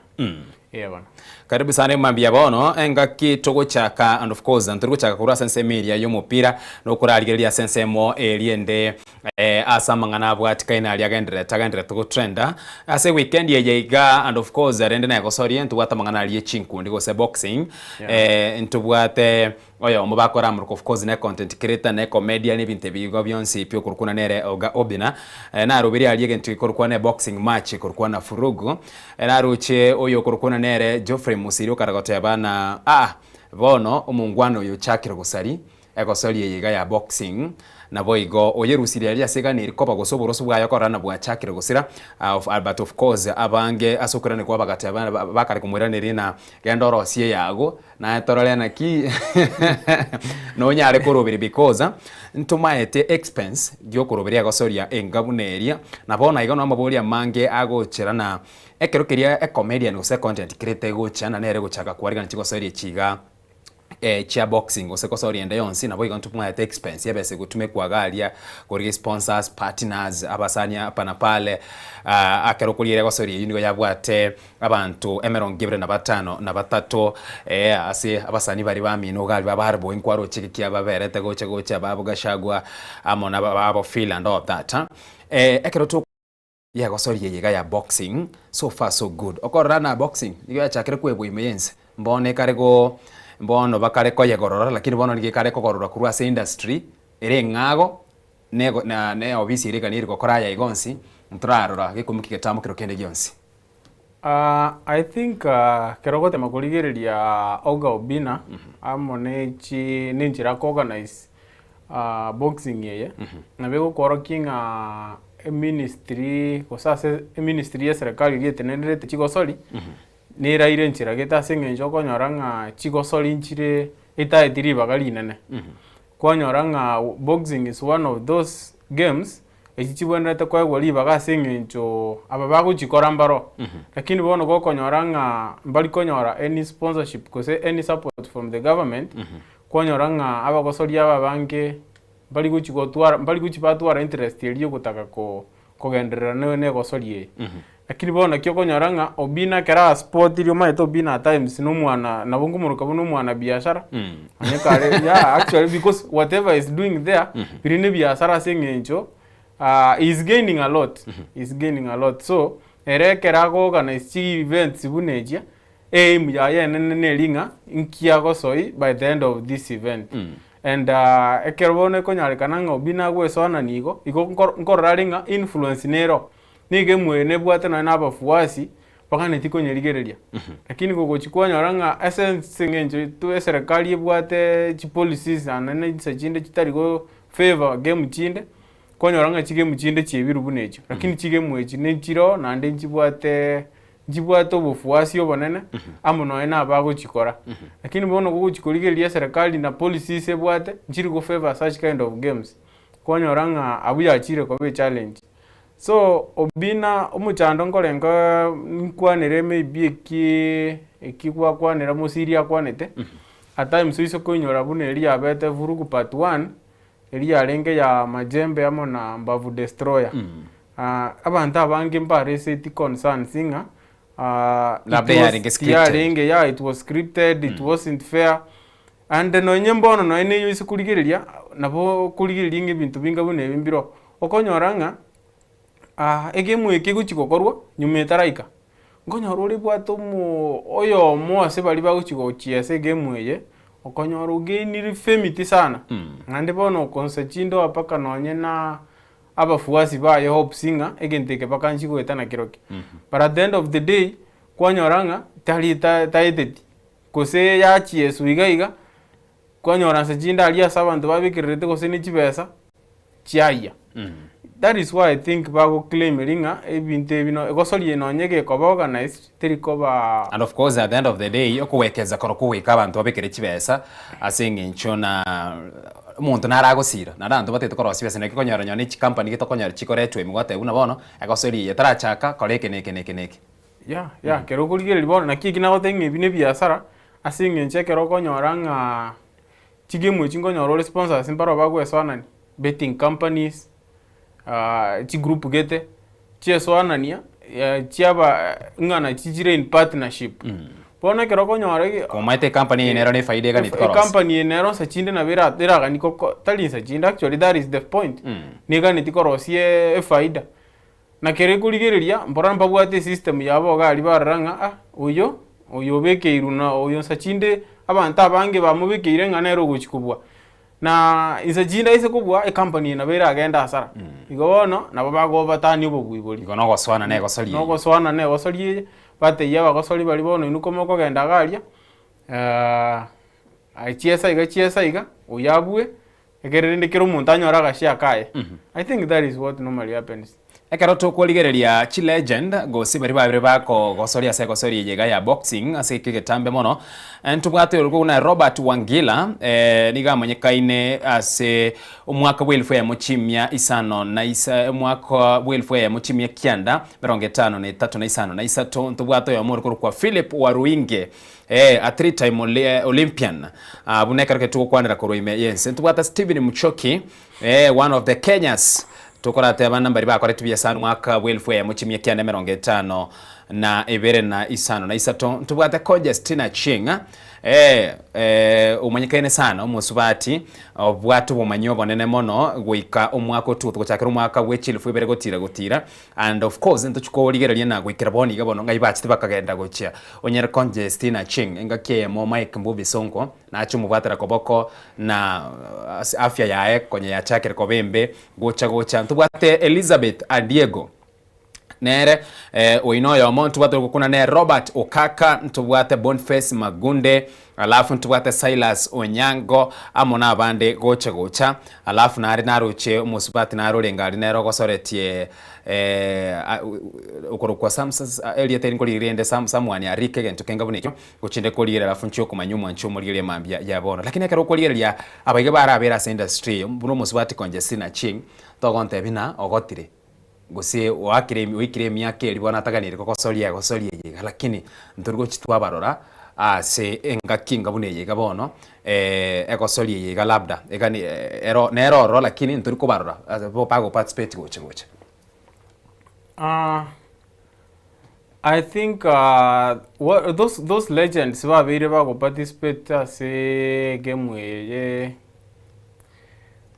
eh bono. Karibu sana mambia bono engaki togochaka and of course ntori gochaka korwa ase ensemo eria y'omopira nokorarigereria ase ensemo eria ende Ase amang'ana abwatikaine aria agendererete agendererete gotrenda ase weekend eye iga and of course rende negosoria ntobwate amang'ana aria chinkundi gose boxing ntobwate oyomo bakoramoroka of course ne content creator ne comedian ebinto ebi igo bionsi pi okorokwa nere Oga Obina naroberie aria egento gekorokwa ne boxing match ekorokwa na furugu naroche oyo okorokwa nere Geoffrey Musiri okare goteba na aa bono omongwana oyo ochakire gosari Egosoria eye iga ya boxing, naboigo oyerusirie aria ase egana eri koba gose oboroso bwaye okorora na bwachakire gosira but of course abange ase okoiraneria kwabo bagateba bakare komoiraneria na genda orosie eyago naye torore naki nonyare koroberia because ntomaete expense giokoroberia egosoria enga buna eria na bono iga namaboria amange agochera na ekero keria ecomedian gose econtent creator egocha na nere egochaka kwarigania chigosoria echi iga. chia boxing gose gosoria ende yonsi naboigo ntobwate expense y'ebesa egotumekwa iga aria korigia sponsors, partners, abasani hapa na pale ekero okorigereria egosoria eyio nigo yabwate abanto emerongo ebere na batano na batato ase abasani baria bamino iga aria ba Barboy nkwaroche geki ababerete gocha gocha ba Gachagua amo na ba Phil and all that ekero to. Yegosoria eye iga ya boxing so far so good okorora na boxing nigo yachakire kwebwa ime yense mbono ekare go mbono bakare koyegorora lakini bono nigo ekare kogororwa korwa ase industry ere eng'ago nego na ne ofisi ere eganiri gokora aya iga onsi ntorarora gekomokia getambo kero kende gionsi. I think kero ogotema korigereria Oga Obina amo ne chi ne enchera ako organize boxing eye, nabo egokoorokia ng'a eministry gose ase eministry ya eserekari eria etenenerete chigosori, neraire enchera gete ase eng'encho okonyora ng'a chigosori nchire etaeti ribaga rinene. Kwanyora ng'a boxing is one of those games, echi chibwenerete koegwa ribaga ase eng'encho aba bagochikora mbaro. Lakini bono gokonyora ng'a mbari konyora any sponsorship gose any support from the government, kwanyora ng'a abagosoria aba abange mbari gochi gotwara mbari gochi batwara interest eria yogotaka ko kogenderera ne na egosoria eye. Lakini bono naki okonyora ng'a Obina ekero asportirie omanyete Obina at times na omwana nabo nkomoroka buna omwana biashara, onye kare yeah actually because whatever he's doing there, biria ne ebiasara ase eng'encho he is gaining a lot, he is gaining a lot. So, ere ekero ago organise chi events buna echia, Aim yaye enene neri ng'a nki agosoi by the end of this event. And ekero bono ekonyarekana ng'a Obi nagwesoanani igo, igo nkor nkorora are ng'a influence nero. Nigo emwe nebwate nonye na abafuasi, baganeti konyerigereria. Lakini gogochi kwanyora ng'a ase ase eng'encho tu eserekari ebwate chipolicies naende na chinsa chinde chitari go favour game chinde, kwanyora ng'a chigame chinde chiebirwe buna echio. Lakini chigame echi nechiroo naende nchibwate nchibwate obofuasi obonene amo nonya na abagochikora. Lakini bono gogochi korigereria eserekari na policies ebwate, nchiri go favour such kind of games. Kwanyora ng'a abwo yachire koba echallenge. So, Obina omochando nkorenga nkwanere maybe eki eki gwakwanera mosiri akwanete, at times oise koinyora buna eria yabete vurugu part one, eria yarenge ya Majembe amo na Mbavu Destroyer. Abanto abange mbareseti concerns ng'a it Labda was yarenge scripted. tiyarenge yeah it was scripted, it wasn't fair. And nonye mbono nonye na eywo ase korigereria, nabo okorigereria ng'a ebinto binga buna ebi mbiroo, okonyora ng'a egemu eke egochi gokorwa nyuma etaraika, Nkonyora ore bwate omo oyomo ase baria bagochi gochiesa egemu eye, okonyora ogainire femiti sana, naende bono okonsa chindoa mpaka nonye na abafuasi baye hopes ng'a egento eke mpaka nchi goeta nakerokio. But at the end of the day, kwanyora ng'a tari ta taeteti, gose yachieswa iga iga, kwanyora nse chinde aria ase abanto babekererete gose ne chibesa, chiayia. That is why I think bagoclaim ring'a ebinto ebi no egosoria nonye gekoba organized teri koba. And of course at the end of the day okowekeza korwa kogoika abanto babekere chibesa ase eng'encho na omonto nare agosira naende abanto batagete korosia chibesa naki okonyora nonye ne chicompany gete okonyora chikoretwa ime gwateba buna bono egosoria eye etarachaka kora eke na eke na eke na eke. Yeah, yeah, ekero okorigereria bono naki eki nagotebia ng'a ebi ne ebiasara ase eng'encho ekero okonyora ng'a chigame echi nkonyora ore sponsors mbaro bagoesoanania, betting companies, chigroup gete, chiesoanania chiaba ng'a nachi chire in partnership. Bono ekero okonyora ege Komaete ecompany eye nero ne efaida eganeti korosia. Ecompany eye nero nsa chinde nabo era eragani koko tari nsa chinde actually that is the point, neganeti korosia efaida. Na kera ekorigereria, mbora mbabwate esystem yabo iga aria barora ng'a ah oyo, oyo obekeirwe na oyo nsa chinde abanto abange bamobekeire ng'a nere ogochia kobua. Na inse chinde aise kobua ecompany eye nabo eragende hasara. Igo bono nabo bagobatania obobui boria. Igo nogosoana na egosori eye. Nogosoana na egosori eye, batebia abagosori baria bono inwe komokogenda iga aria, aye chiesa iga chiesa iga, oyo abue, Ekero rende kera omonto anyore agashare kaye. I think that is what normally happens. Ekero tokorigereria chilegend gose baria babere bakogosoria ase egosoria eye iga ya boxing ase ekio egetambe mono, ntobwate orokwo buna Robert Wangila nigo amanyekaine ase omwaka bwa elfu eyemo chimia isano na isa omwaka bwa elfu eyemo chimia kianda emerongo etano na etato na isano na isato. Ntobwate oyomo ore korokwa Philip Waruinge Ee, a three time Olympian, buna ekero keria togokwanera korwa ime y'ense. Ntobwate Stephen Muchoki, ee, one of the Kenyas, tokorateba nambari bakorete buya sana omwaka bwa elfu eyemo chimia kianda emerongo etano na ebere na isano na isato. Ntobwate Conjestina Achieng, ee, ee, omanyekaine sana omosubati obwate obomanyi obonene mono goika omwaka otugotu gochakera omwaka bwe chilifu ibere gotira gotira. And of course ntochi korigereria na goikera bono iga bono ng'ai bachete bakagenda gochia onyare Conjestina Achieng engaki eyemo Mike Mbuvi Sonko nache omobwatera koboko na ase afya yaye konya yachakire koba embe gocha gocha ntobwate Elizabeth Adiego nere oyi noyomo ntobwate ogokuna nere Robert Okaka ntobwate Boniface Magunde Alafu ntobwate Silas Onyango amo nabande gocha gocha. Alafu nare naroche omosubati nare orenge aria nere ogosoretie okorokwa erieta eri nkorigereria rende Samwani arike egento kenga buna ekio, gochinde korigereria alafu nchie okomanya omwanchi omorigereria mambia ya bono. Lakini ekero okorigereria abaiga barabere ase industry eye buna omosubati Conjestina Achieng, togontebia ng'a ogotire. Gose oakire oikire emiaka eria bono ataganiri kogosoria egosoria eye iga, lakini ntori gochi twabarora ase engaki enga buna eye iga bono egosoria eye iga labda egani ero nere ororo lakini ntori kobarora ase bo bago participate gocha gocha. I think those those legends babeire bago participate ase egame eye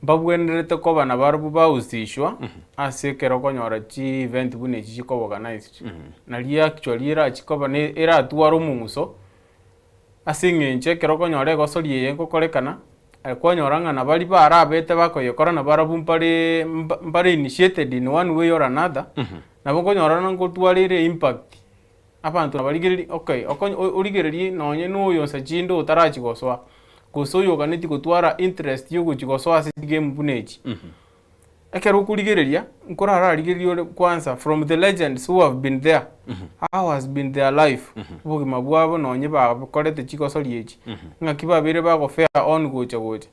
Mbabwenerete koba nabarabwo bahusishwa ase ekero okonyora chi event buna echi chikoba organised. Nario actually erachi koba ne eratware omong'uso, ase eng'encho ekero okonyora egosori eye egokorekana, aye kwanyora ng'a nabaria barabete bakoyekora nabarabwo mbare mba mbare initiated in one way or another, nabo okonyora ngotwara ere impact. Abanto nabarigererie, okay, okonye origererie nonye na oyo nsa chinde otarachia gosoa, gose oyoganetie gotwara interest ya ogochia gosoa ase chigame buna echi. Ekero okorigereria, nkorararigererie ore kwanza from the legends who have been there, how has been their life, obogima bwabo nonye bakorete chigosori echi, ng'aki babeire bago fare on gocha gocha.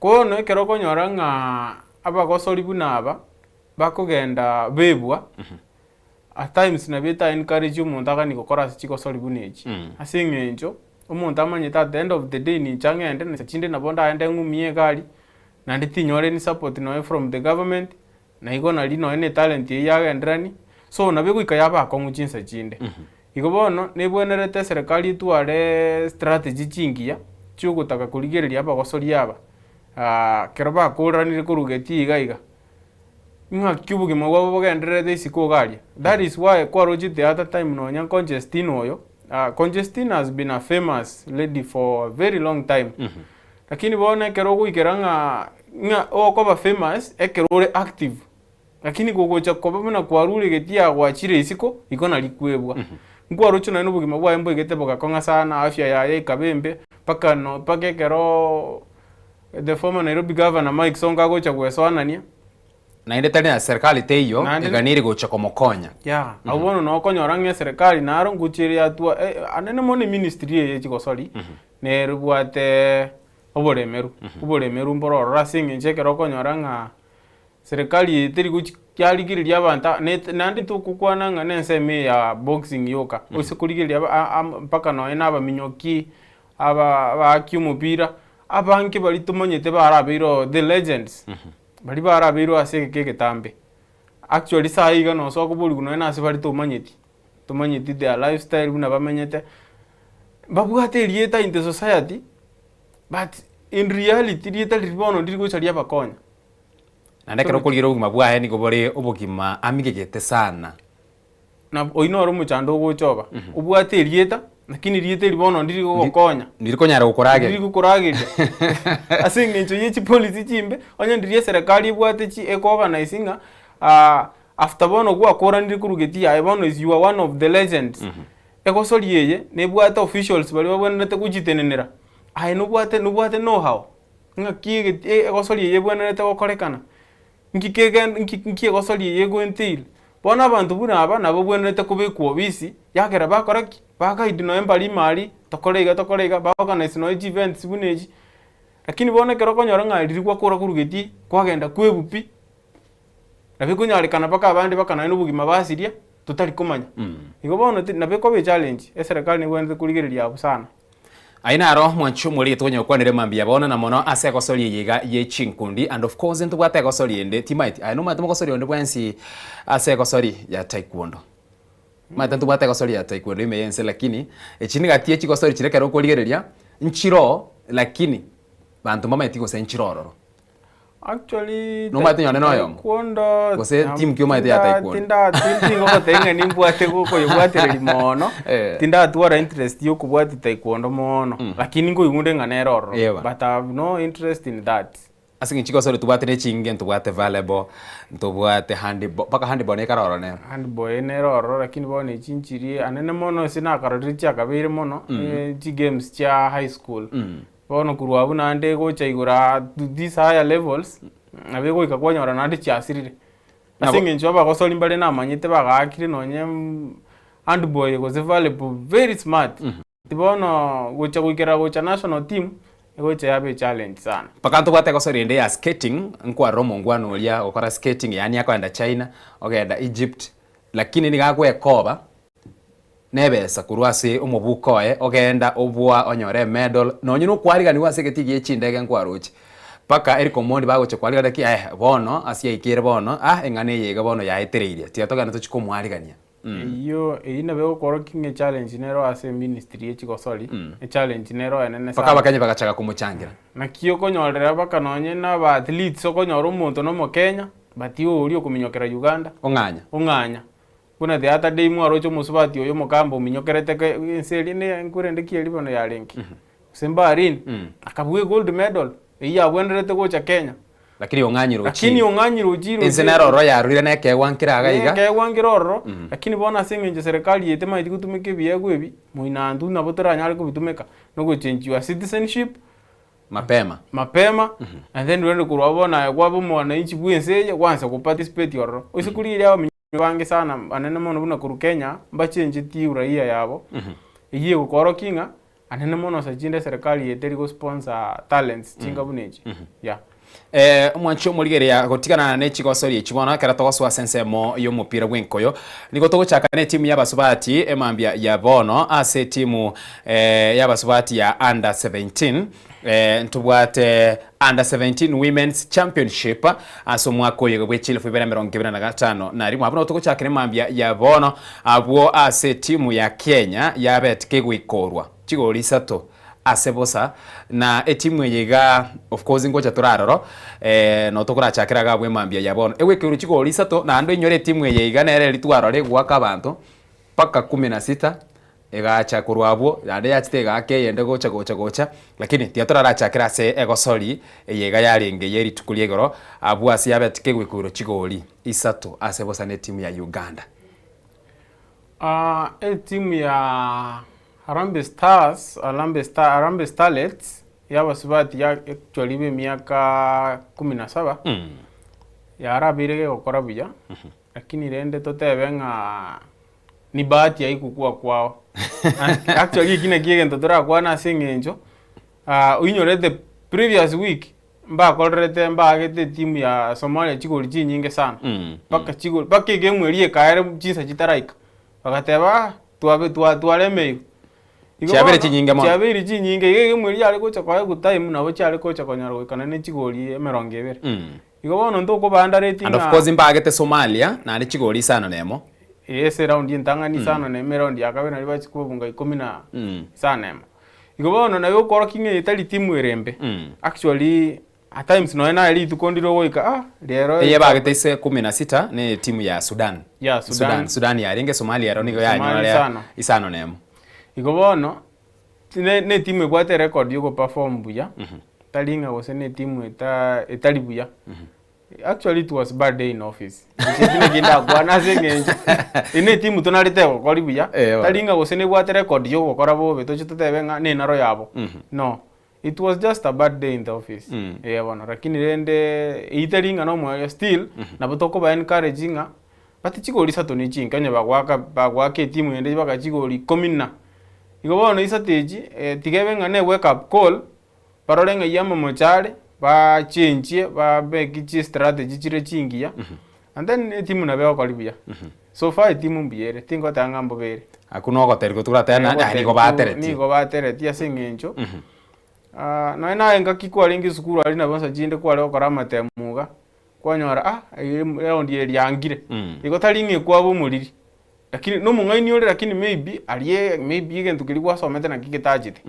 Bono ekero okonyora ng'a abagosori buna aba, bakogenda bebwa. At times nabo eta encourage omonto aganie gokora ase chigosori buna echi. Ase eng'encho, omonto amanyete at the end of the day ninche ang'ende na chinde nabo ndaende ng'umie egari, naende tinyore any support nonye from the government, na igo nari nonye na etalent eyio yagenderani, so nabo egoika yaba akong'u chinsa chinde. Igo bono, nebwenerete eserekari etware strategy chingiya, chiogotaka korigereria abagosori aba, ekero bakoranire korwa getii iga iga. Ng'aki obogima bwabo bogendererete isiko iga aria. That is why kwaroche the other time nonya Conjestina oyo, Conjestina has been a famous lady for a very long time. Lakini bono ekero ogoikera ng'a ng'a okoba famous ekero ore active, lakini kogocha koba buna kwarure egetii aa gwachire isiko, igo nari kwebwa. Nkwaroche nonye na obogima bwaye mboigete bogakong'a sana, afya yaye ekaba embe, mpaka no mpaka ekeroo. The former Nairobi Governor Mike Sonko agocha gwesoanania. Naende tari na serikali teiyo Naende- eganiri gocha komokonya. Yeah, abwo bono noo okonyora ng'a eserekari naro ngochia ere yatwa anene mono eministry eye chigosori, nere ebwate oboremeru, oboremeru mboro ororo ase eng'encho ekero okonyora ng'a serikali eye teri gochi yarigereria abanto aba net naende tokokwana ng'a na ensemo eye ya boxing yoka, ase korigereria aba a- a mpaka nonye na abaminyoki, aba abaaki omopira, abange baria tomanyete barabeire oo the legends, baria barabeirwe ase egeka egetambe. Actually saii iga nosoa koboriwa nonye na ase bare tomanyeti, tomanyeti their lifestyle buna bamenyete, mbabwate erieta in the society, but in reality rieta riria bono ndiri gocha riabakonya. Naende ekero okorigereria obogima bwaye nigo bore obogima amigegete sana. Na oyio noro omochando ogocha oba, obwate erieta, lakini erieta eri bono ndiri gogokonya. Ndiri konyara gokorageria. Ndiri gokorageria. Ase eng'encho ye chipolicy chimbe, onye ndiri eserekari ebwate chi ekoorganize ng'a after bono gwakoranire korwa geti yaye bono is you are one of the legends. Egosori eye, nebwate officials baria babwenerete gochitenenera, aye nobwate nobwate know how, ng'aki egeti egosori eye ebwenerete gokorekana. Nki kegen nki nki egosori eye egoentail? Bono abanto buna aba nabo babwenerete kobekwa obisi, yagera bakora ki? Ba guide nonya mbare ime aria, tokore iga tokore iga, ba organize nonya chi events buna echi. Lakini bono ekero okonyora ng'a riria gwakora korwa getii, kwagenda kwebu pi, nabo ekonyarekana mpaka abande mpaka nonya na obogima basiria, totari komanya. Igo bono ti nabo ekoba echallenge, eserekari nebwenerete korigereria abwo sana. Ayio naro mwanche omoriri tokonya gokwanera mambia bono na mono ase egosori eye iga ye chinkundi and of course ntobwate egosori ende timaeti aye nomanyete mogosori onde bwensi ase egosori ya taekwondo omanyete ntobwate egosori ya taekwondo ime yense lakini echi nigati ye chigosori chiria ekero okorigereria nchiroo lakini banto mbamaeti gose nchire ororo. Actually, Nomanyete onye noyomo? Taekwondo, Gose team ki omanyete ya taekwondo? Tinda tingogotebia ng'a nimbwate gokoyebwatereria mono, Eh. tindatwara interest ya okobwatia taekwondo mono, lakini nkoigwa ng'a nere ororo, Ewa. but I have no interest in that. Ase eng'encho chigosori tobwate ne chinge, ntobwate volleyball, ntobwate handball, mpaka handball nekare ororo nero. Handball nere ororo lakini bono echi nchiria anene mono ase nakarorire chiakabeire mono, chigames chia high school. Bono korwa abwo naende gocha igoro aa to these higher levels, nabo egoika kwanyora naende chiasirire. Ase Nabo- eng'encho abagosori mbare namanyete bagaakire nonye handball gose volleyball very smart. Bono gocha goikera gocha national team, egocha yaba echallenge sana. Mpaka ntobwate egosori ende ya skating, nkwarora omongwana oria ogokora skating yaani akoenda China, ogenda Egypt, lakini nigo agwekoba. Nebesa korwa ase omobuko oye, ogenda oboa onyore emedal, nonye nokwariganiwa ase egetii gie chindege nkwaroche. Mpaka Eric Omondi bagochia kwarigania ki eh bono ase yaikire bono ah eng'ana eye iga bono yaetereirie, tiga togende tochie komwarigania. Eyio eyio nabo egokorokia ng'a echallenge nero ase eministry ye chigosori, echallenge nero enene Mpaka sana. abakenya bagachaka komochangira. Naki okonyorera mpaka nonye na aba athletes okonyora omonto na omokenya, but oria okominyokera Uganda, Ong'anya. ong'anya. Buna the other day mwaroche omosubati oyo omokamba ominyokerete ke ense eria ne nkorende ki eria bono yarenge? Gose Bahrain, akabua egold medal eyio yabwenerete gocha Kenya. Lakini ong'anyire Lakini ochire. ong'anyire ochire Ense ochire. nero ororo yarurire na ekeegwa nkere iga iga. Nekeegwa nkere ororo, lakini bono ase eng'encho serikali yaito emanyeti gotumeka ebiegwa ebi, moinantu nabo toranyare kobitumeka, nogochenchiwa citizenship, Mapema. Mapema, and then rende korwa abwo bono aye kwaba omwananchi bwa ense eye, gwansa go participate ororo. Ase korigereria abamenyi abange sana anene mono buna korwa Kenya, mbachenchetie uraia yabo, eyio egokorokia ng'a anene mono ase chinde eserekari eye teri go sponsor talents chinga buna echi, yeah. Omwanchi omorigereria gotigana ne chigosori echi bono ekero togosoa ase ensemo y'omopira bw'enkoyo nigo togochaka ne etimu y'abasubati emambia ya bono ase etimu y'abasubati ya under 17 ntobwate under 17 women's championship ase omwaka oyo bwe chilifu ibere emerongo ebere na gatano na rimo abwo nigo togochakera emambia ya bono abwo ase etimu ya Kenya yabete kegoikorwa chigori isato ase bosa, na etimu eye iga of course ngocha tore aroro eh, notokorachakera iga abwo emambia ya bono. Egwekeirwe chigori isato, naende oinyore etimu eye iga nere eria twarora egoaka abanto mpaka kumi na sita, egacha korwa abwo, naende yachete egaaka eyende gocha gocha gocha, lakini tiga torarachakere ase egosori eye iga yarenge ye rituko ria igoro, abwo ase yabete kegwekeirwe chigori isato ase bosa na etimu ya Uganda. Etimu ya Harambee Stars, Harambee Star, Harambee Starlets y'abasubati ya actually b'emiaka kumi na saba. Yarabeire gegokora buya, lakini rende totebe ng'a ni bahati haikukua kwao. Actually eki nakio egento torakwane ase eng'encho, oinyore the previous week, mbakorerete mbaagete etimu ya Somalia chigori chinyinge sana, mpaka chigori mpaka egemu eria ekaera chinsa chitaraika, bagateba ah twabe twa twaremeirwe. Igo Chiabeire bono, chinyinge mono. Chiabeire chinyinge, iga egemu eria yare gocha koegwa time nabo chiare gocha konyora goika naende chigori emerongo ebere. Igo bono ntokobaandareti And of ng'a course mbaagete Somalia naende chigori isano na emo. Ee, ase eraundi entang'ani isano na emo, eraundi ya kabere naria bachia kobunga ikomi na isano na emo. Igo bono naye okorokia ng'a eye tari timu ere embe. Actually, at times nonye naye rituko ndire ogoika ah, rero Eye bagete ise kumi na sita ne etimu ya Sudan. Ya, Sudan. Sudan, Sudan yarenge Somalia ero nigo Somalia yanyora isano. isano na emo. Igo bono, ne ne etimu ebwate erecord ya ogoperform buya, tari ng'a gose ne etimu eta etari buya. Actually it was bad day in office. Inche eki naki ndakwane ase eng'encho, eye ne etimu tonarete gokori buya, Eh, bono. tari ng'a gose nebwate record ya ogokora bobe toche totebe ng'a nenaro yabo, no. It was just a bad day in the office, eh bono. Lakini rende eyio tari ng'a nomoerio still, nabo tokoba encourage ng'a but chigori isato ne chinke onye bagoaka bagoaka etimu ende baka chigori ikomi na. Igo bono isato echi, tiga ebe ng'a ne wake up call, barore ng'ai amamocho are, bachenchie babeke chistrategy chire chingiya, and then etimu nabo egokori buya. So far etimu mbuya ere, tingoteba ng'a mbobe ere. Akwo nogoteria gotoratebe naende aye nigo bateretie. Nigo bateretie ase eng'encho, nonye naye engaki kwarenge esukuru aria nabo nsa chinde kware gokora amatemu iga, kwanyora ah eraundi eye riangire, igo tari ng'a ekwaba omoriri. Lakini nomong'aini ore lakini maybe aria maybe egento keria gwasomete naki getachete.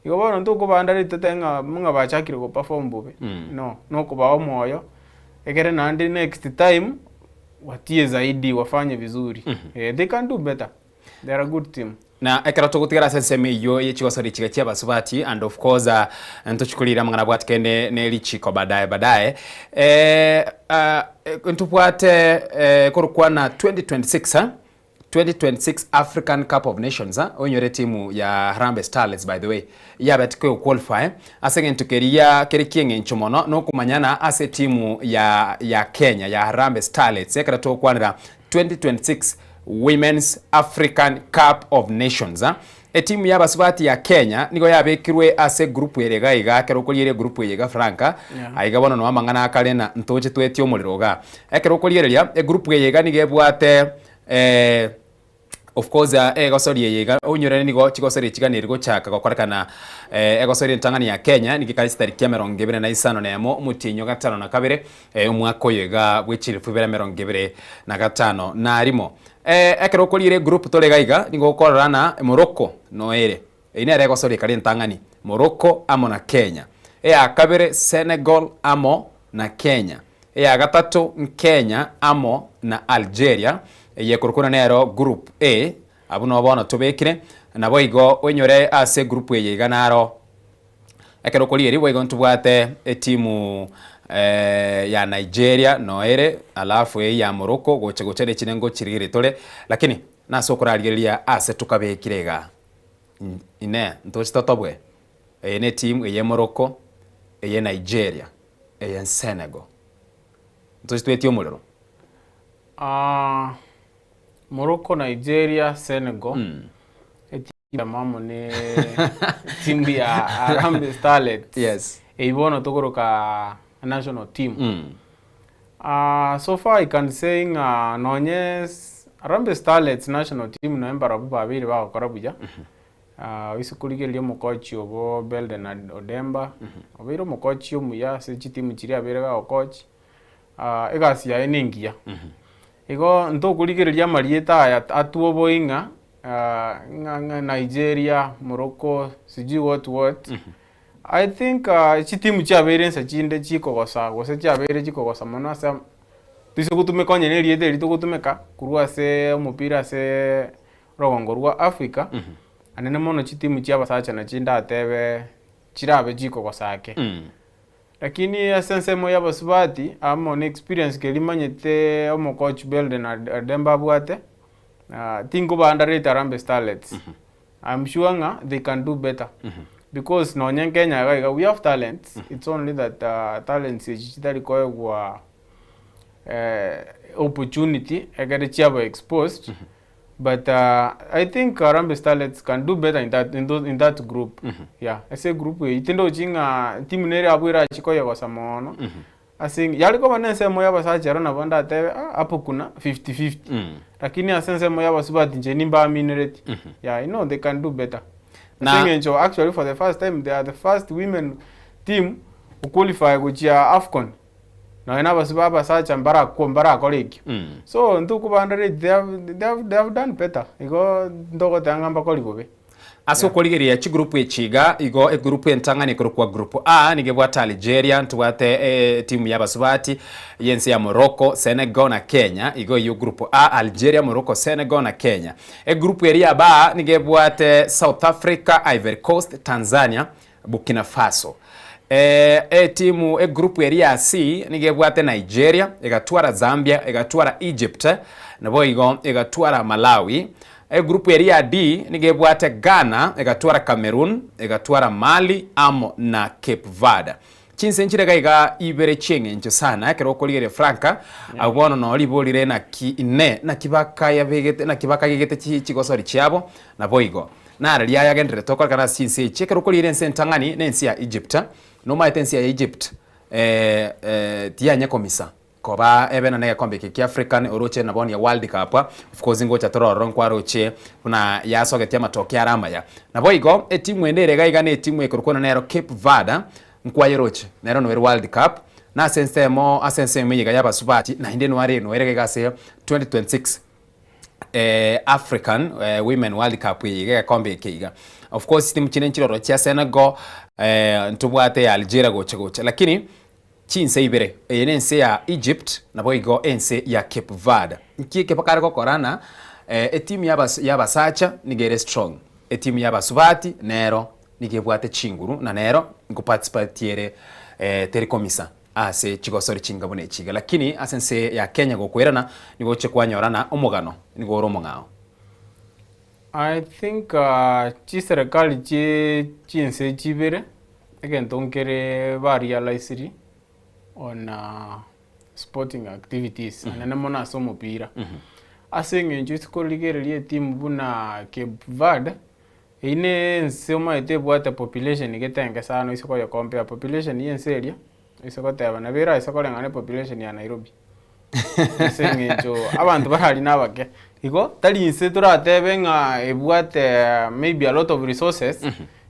Igo bono ntokobanda totebe ng'a ng'a bachakire go perform bobe, no, nokobaa omoyo ekere naende next time watie zaidi wafanye vizuri. Eh, they can do better, they are a good team. Na ekero togotigara ase ensemo eyio ye chigosori chiga chi'abasubati and of course ntochikorire amang'ana abwate kende ne richiko baadaye baadaye eh, ah, ntobwate eh, korokwana 2026 ah, 2026 African Cup of Nations ah, oinyore timu ya Harambee Starlets by the way yabete koyoqualify ase egento keria kere kieng'encho mono nokomanyana ase timu ya ya Kenya ya Harambee Starlets ekero togokwanera 2026 Women's African Cup of Nations. Etimu y'abasubati ya Kenya nigo yabekirwe ase egroup ere iga iga ekero okorigereria egroup eye iga Frank, aiga bono noo amang'ana akare na ntoche twetie omorero igaa. Ekero okorigereria egroup eye iga nigo ebwate of course egosori eye iga onyorere nigo chigosori chiganeri gochaka gokorekana egosori entang'ani ya Kenya nigo ekare chitariki emerongo ebere na isano na emo omotienyi o gatano na kabere Omwaka oyo iga bwe chilifu ibere emerongo ebere na gatano na rimo. Ekero okoriire egroup tore iga iga nigo okorora na Morocco noere. Eyio nere egosoria ekare entang'ani, Morocco amo na Kenya. Eya kabere Senegal amo na Kenya. Eya gatato Nkenya amo na Algeria. Eye ekorokwa nero group A, abwo noo bono tobekire. Naboigo oinyore ase egroup eye iga naro Ekero okorigereria boigo ntobwate etimu ya Nigeria noere alafu eye ya Morocco gocha gocha ne chinde ngochirigereria tore lakini nase okorarigereria ase tokabekire igaa inee ntoche totobwe eye ne etimu eye Morocco eye Nigeria eye Senegal ntoche twetie omorero. Morocco, Nigeria, Senegal. Amo amo ne timu ya Harambee Starlets. Yes. Eyio bono tokoroka national team. Ah, so far I can say ng'a nonye Harambee Starlets national team nonye mbarabwo babeire bagokora buya. Ah, oise korigereria omokochi obo Belden Odemba, obeire omokochi omuya ase chitimu chiria abeire gagokochi. Ah, egasi yaye nengiya. Igo ntokorigereria amarieta aya atwoboi ng'a ng'a ng'a Nigeria, Morocco, sijui what what. I think chitimu chiabeire nsa chinde chikogosa gose chiabeire chikogosa mono ase am- toise gotumeka onye na erieta eri togotumeka korwa ase omopira ase orogongo rwa Africa, anene mono chitimu chia abasacha nachi ndatebe chirabe chikogosa ake. Lakini ase ensemo y'abasubati amo na experience keria manyete omocoach Belden Ademba abwate, tinkoba underrate Harambee Starlets. I'm sure ng'a they can do better because nonye Kenya iga iga we have talents, it's only that talents echi chitari koegwa. opportunity ekere chiaba exposed but I think Harambee Starlets can do better in that, in those, in that group yeah ase egroup eyio tindochi ng'a timu nere abwo erachi koyegosa mono ase eng yare koba na ensemo ya abasacha ero nabo ndatebe ah hapo kuna fifty fifty lakini ase ensemo ya abasubati inche nimbaminereti yeah I know they can do better ase Na- eng'encho actually for the first time they are the first women team goqualify gochia Afcon. Nonya nabasubati ba abasacha mbarakwo mbarakore ekio. So intwe okobanda they have, they have, they have done better. Igo ntogoteba ng'a mbakori bobe. Ase okorigereria chigroup echi iga, igo egroup entang'ani ekorokwa Group A nigo ebwate Algeria, ntobwate etimu ya abasubati y'ense ya Morocco, Senegal na Kenya. Igo eyio Group A, Algeria, Morocco, Senegal na Kenya. Egroup eria ya B nigo ebwate South Africa, Ivory Coast, Tanzania, Burkina Faso. Etimu egroup eria ya C nigo ebwate Nigeria, egatwara Zambia, egatwara Egypt, naboigo egatwara Malawi. Egroup eria ya D nigo ebwate Ghana, egatwara Cameroon, egatwara Mali amo na Cape Verde. Chinse nchire iga iga ibere chi'eng'encho sana ekero okorigereria Frank, abwo bono noo riborire naki inee naki bakayabegete naki bakagegete chigosori chiabo naboigo. Nararia aya agendererete gokorekana ase chinse echi, ekero okoriera ense entang'ani nense ya Egypt, nomaete ense ya Egypt tiyanya komisa koba ebe na negekombe eke kia African oroche na bono ya World Cup, of course ngocha tore ororo nkwaroche buna yasogetie amatoke are amaya. Naboigo etimu ende ere iga iga na etimu ekorokwa nero Cape Verde nkwayeroche nero noere World Cup, na ase ensemo ase ensemo eye iga y'abasubati naende noare noere iga iga ase 2026. African Women World Cup eye iga egekombe eke iga. Of course chitimu chinde nchiroro chia Senegal, ntobwate ya Algeria gocha gocha lakini chinse ibere, eye na ense ya Egypt naboigo ense ya Cape Verde. Nki eke bakare gokora ng'a etimu ya abas ya abasacha nigo ere strong, etimu ya abasubati nero nigo ebwate chinguru na nero nkoparticipate ere teri komisa. Ase chigosori chinga buna echi iga. Lakini ase ense ya Kenya gokwerana nigo oche kwanyorana omogano nigo ore omong'ao. I think chiserekari chie chinse echi ibere egento nkere ba realisiri on sporting activities anene mono ase omopira. Ase eng'encho ase korigereria etimu buna Cape Verde. Eyio ne ense omanyete ebwate population gete enke sana oise koye compare population ya ense eria, oise goteba nabo eraise koreng'ana ne population ya Nairobi, ase eng'encho abanto barari na abake. Igo, tari inse toratebe ng'a ebwate maybe a lot of resources,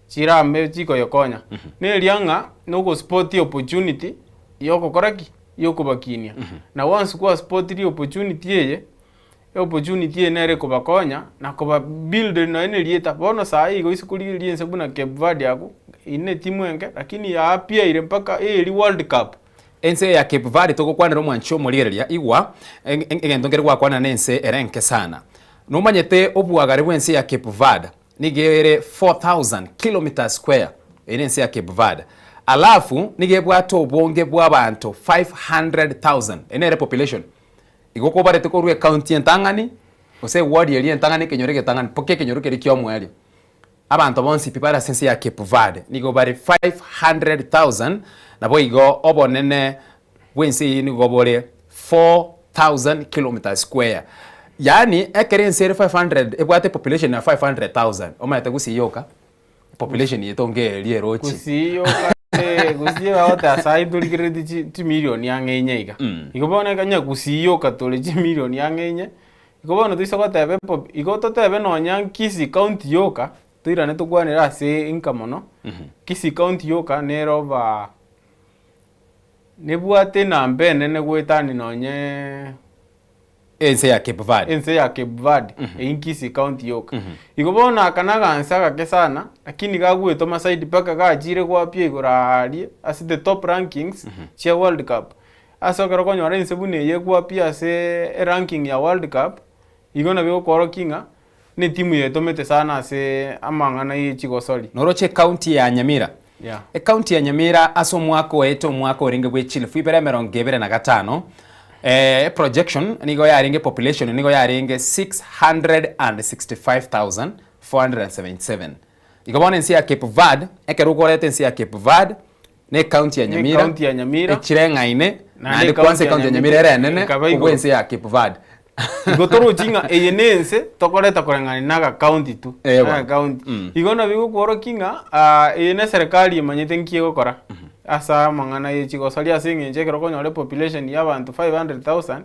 chirame chikoyekonya. Neria ng'a na ogospot opportunity ya ogokora ki? Ya okobakinia. Na once kwaspotiri opportunity eye, Eopportunity eye nere ekobakonya na koba build nonya ne erieta. Bono saa hii igo ase korigereria ense buna Cape Verde abwo, eyio ne etimu enke lakini ya appear mpaka eyeri world cup. Ense ya Cape Verde togokwanera omwanchi omorigereria igwa egento nkere gwakwanera na ense ere enke sana. Nomanyete oboagare bw'ense ya Cape Verde nigo ere 4000 kilometres square eye nense ya Cape Verde. Alafu nigo ebwate obonge bw'abanto 500,000 eye nere population. Igo kobarete korwa ecounty entang'ani, gose eward eria entang'ani ekenyoro egetang'ani mpaka ekenyoro keria ki'omoerio, abanto bonsi pi bare ase ense ya Cape Verde nigo bare 500,000, naboigo obonene bw'ense eyio nigo bore 4,000 kilometres square. Yaani ekero ense ere 500 ebwate population ya 500,000, omanyete gusii yoka. Population yaito ngeria eroche. Gusii yoka eh, gusii bagoteba sahi torigerereti chi chimilioni ang'e inye iga. Igo bono onye gusii yoka tore chimilioni ang'e inye, igo bono toise goteba epo igo totebe nonya Kisii county yoka, toirane tokwanere ase inka mono, Kisii county yoka nere over nebwate enamba enene goetania nonye. Ense ya Cape Verde. Ense ya Cape Verde, eyio Kisii County yoka. Igo bono aka naganse agake sana, lakini gagwetoma side mpaka gachire goapia igoro aaria ase the top rankings chia World Cup. Ase ekero okonyora ense buna eye egoapia ase eranking ya World Cup, igo nabo egokoorokia ng'a na etimu yetomete sana ase amang'ana ye chigosori. Noroche ecounty ya Nyamira. Yeah. Ecounty ya Nyamira ase omwaka oete omwaka orenge bwe chilifu ibere emerongo ebere na gatano, eh, projection nigo yarenge population nigo yarenge 665,477. Igo bono ense ya Cape Verde, ekero okoreta ense ya Cape Verde na ecounty ya Na Nyamira, ecounty ya Nyamira. echireng'aine. Naende kwanza ekaunti ya Nyamira ere enene ekaba kobua igoro. ense ya Cape Verde. Igo torochi ng'a eye na ense tokoreta koreng'ana na agakaunti tu, Eh, bono. agakaunti. Mm. Igo nabo egokworokia ng'a ah, eye na eserekari emanyete nki egokora ase amang'ana ye chigosoria ase eng'encho ekero okonyora epopulation ya abanto 500,000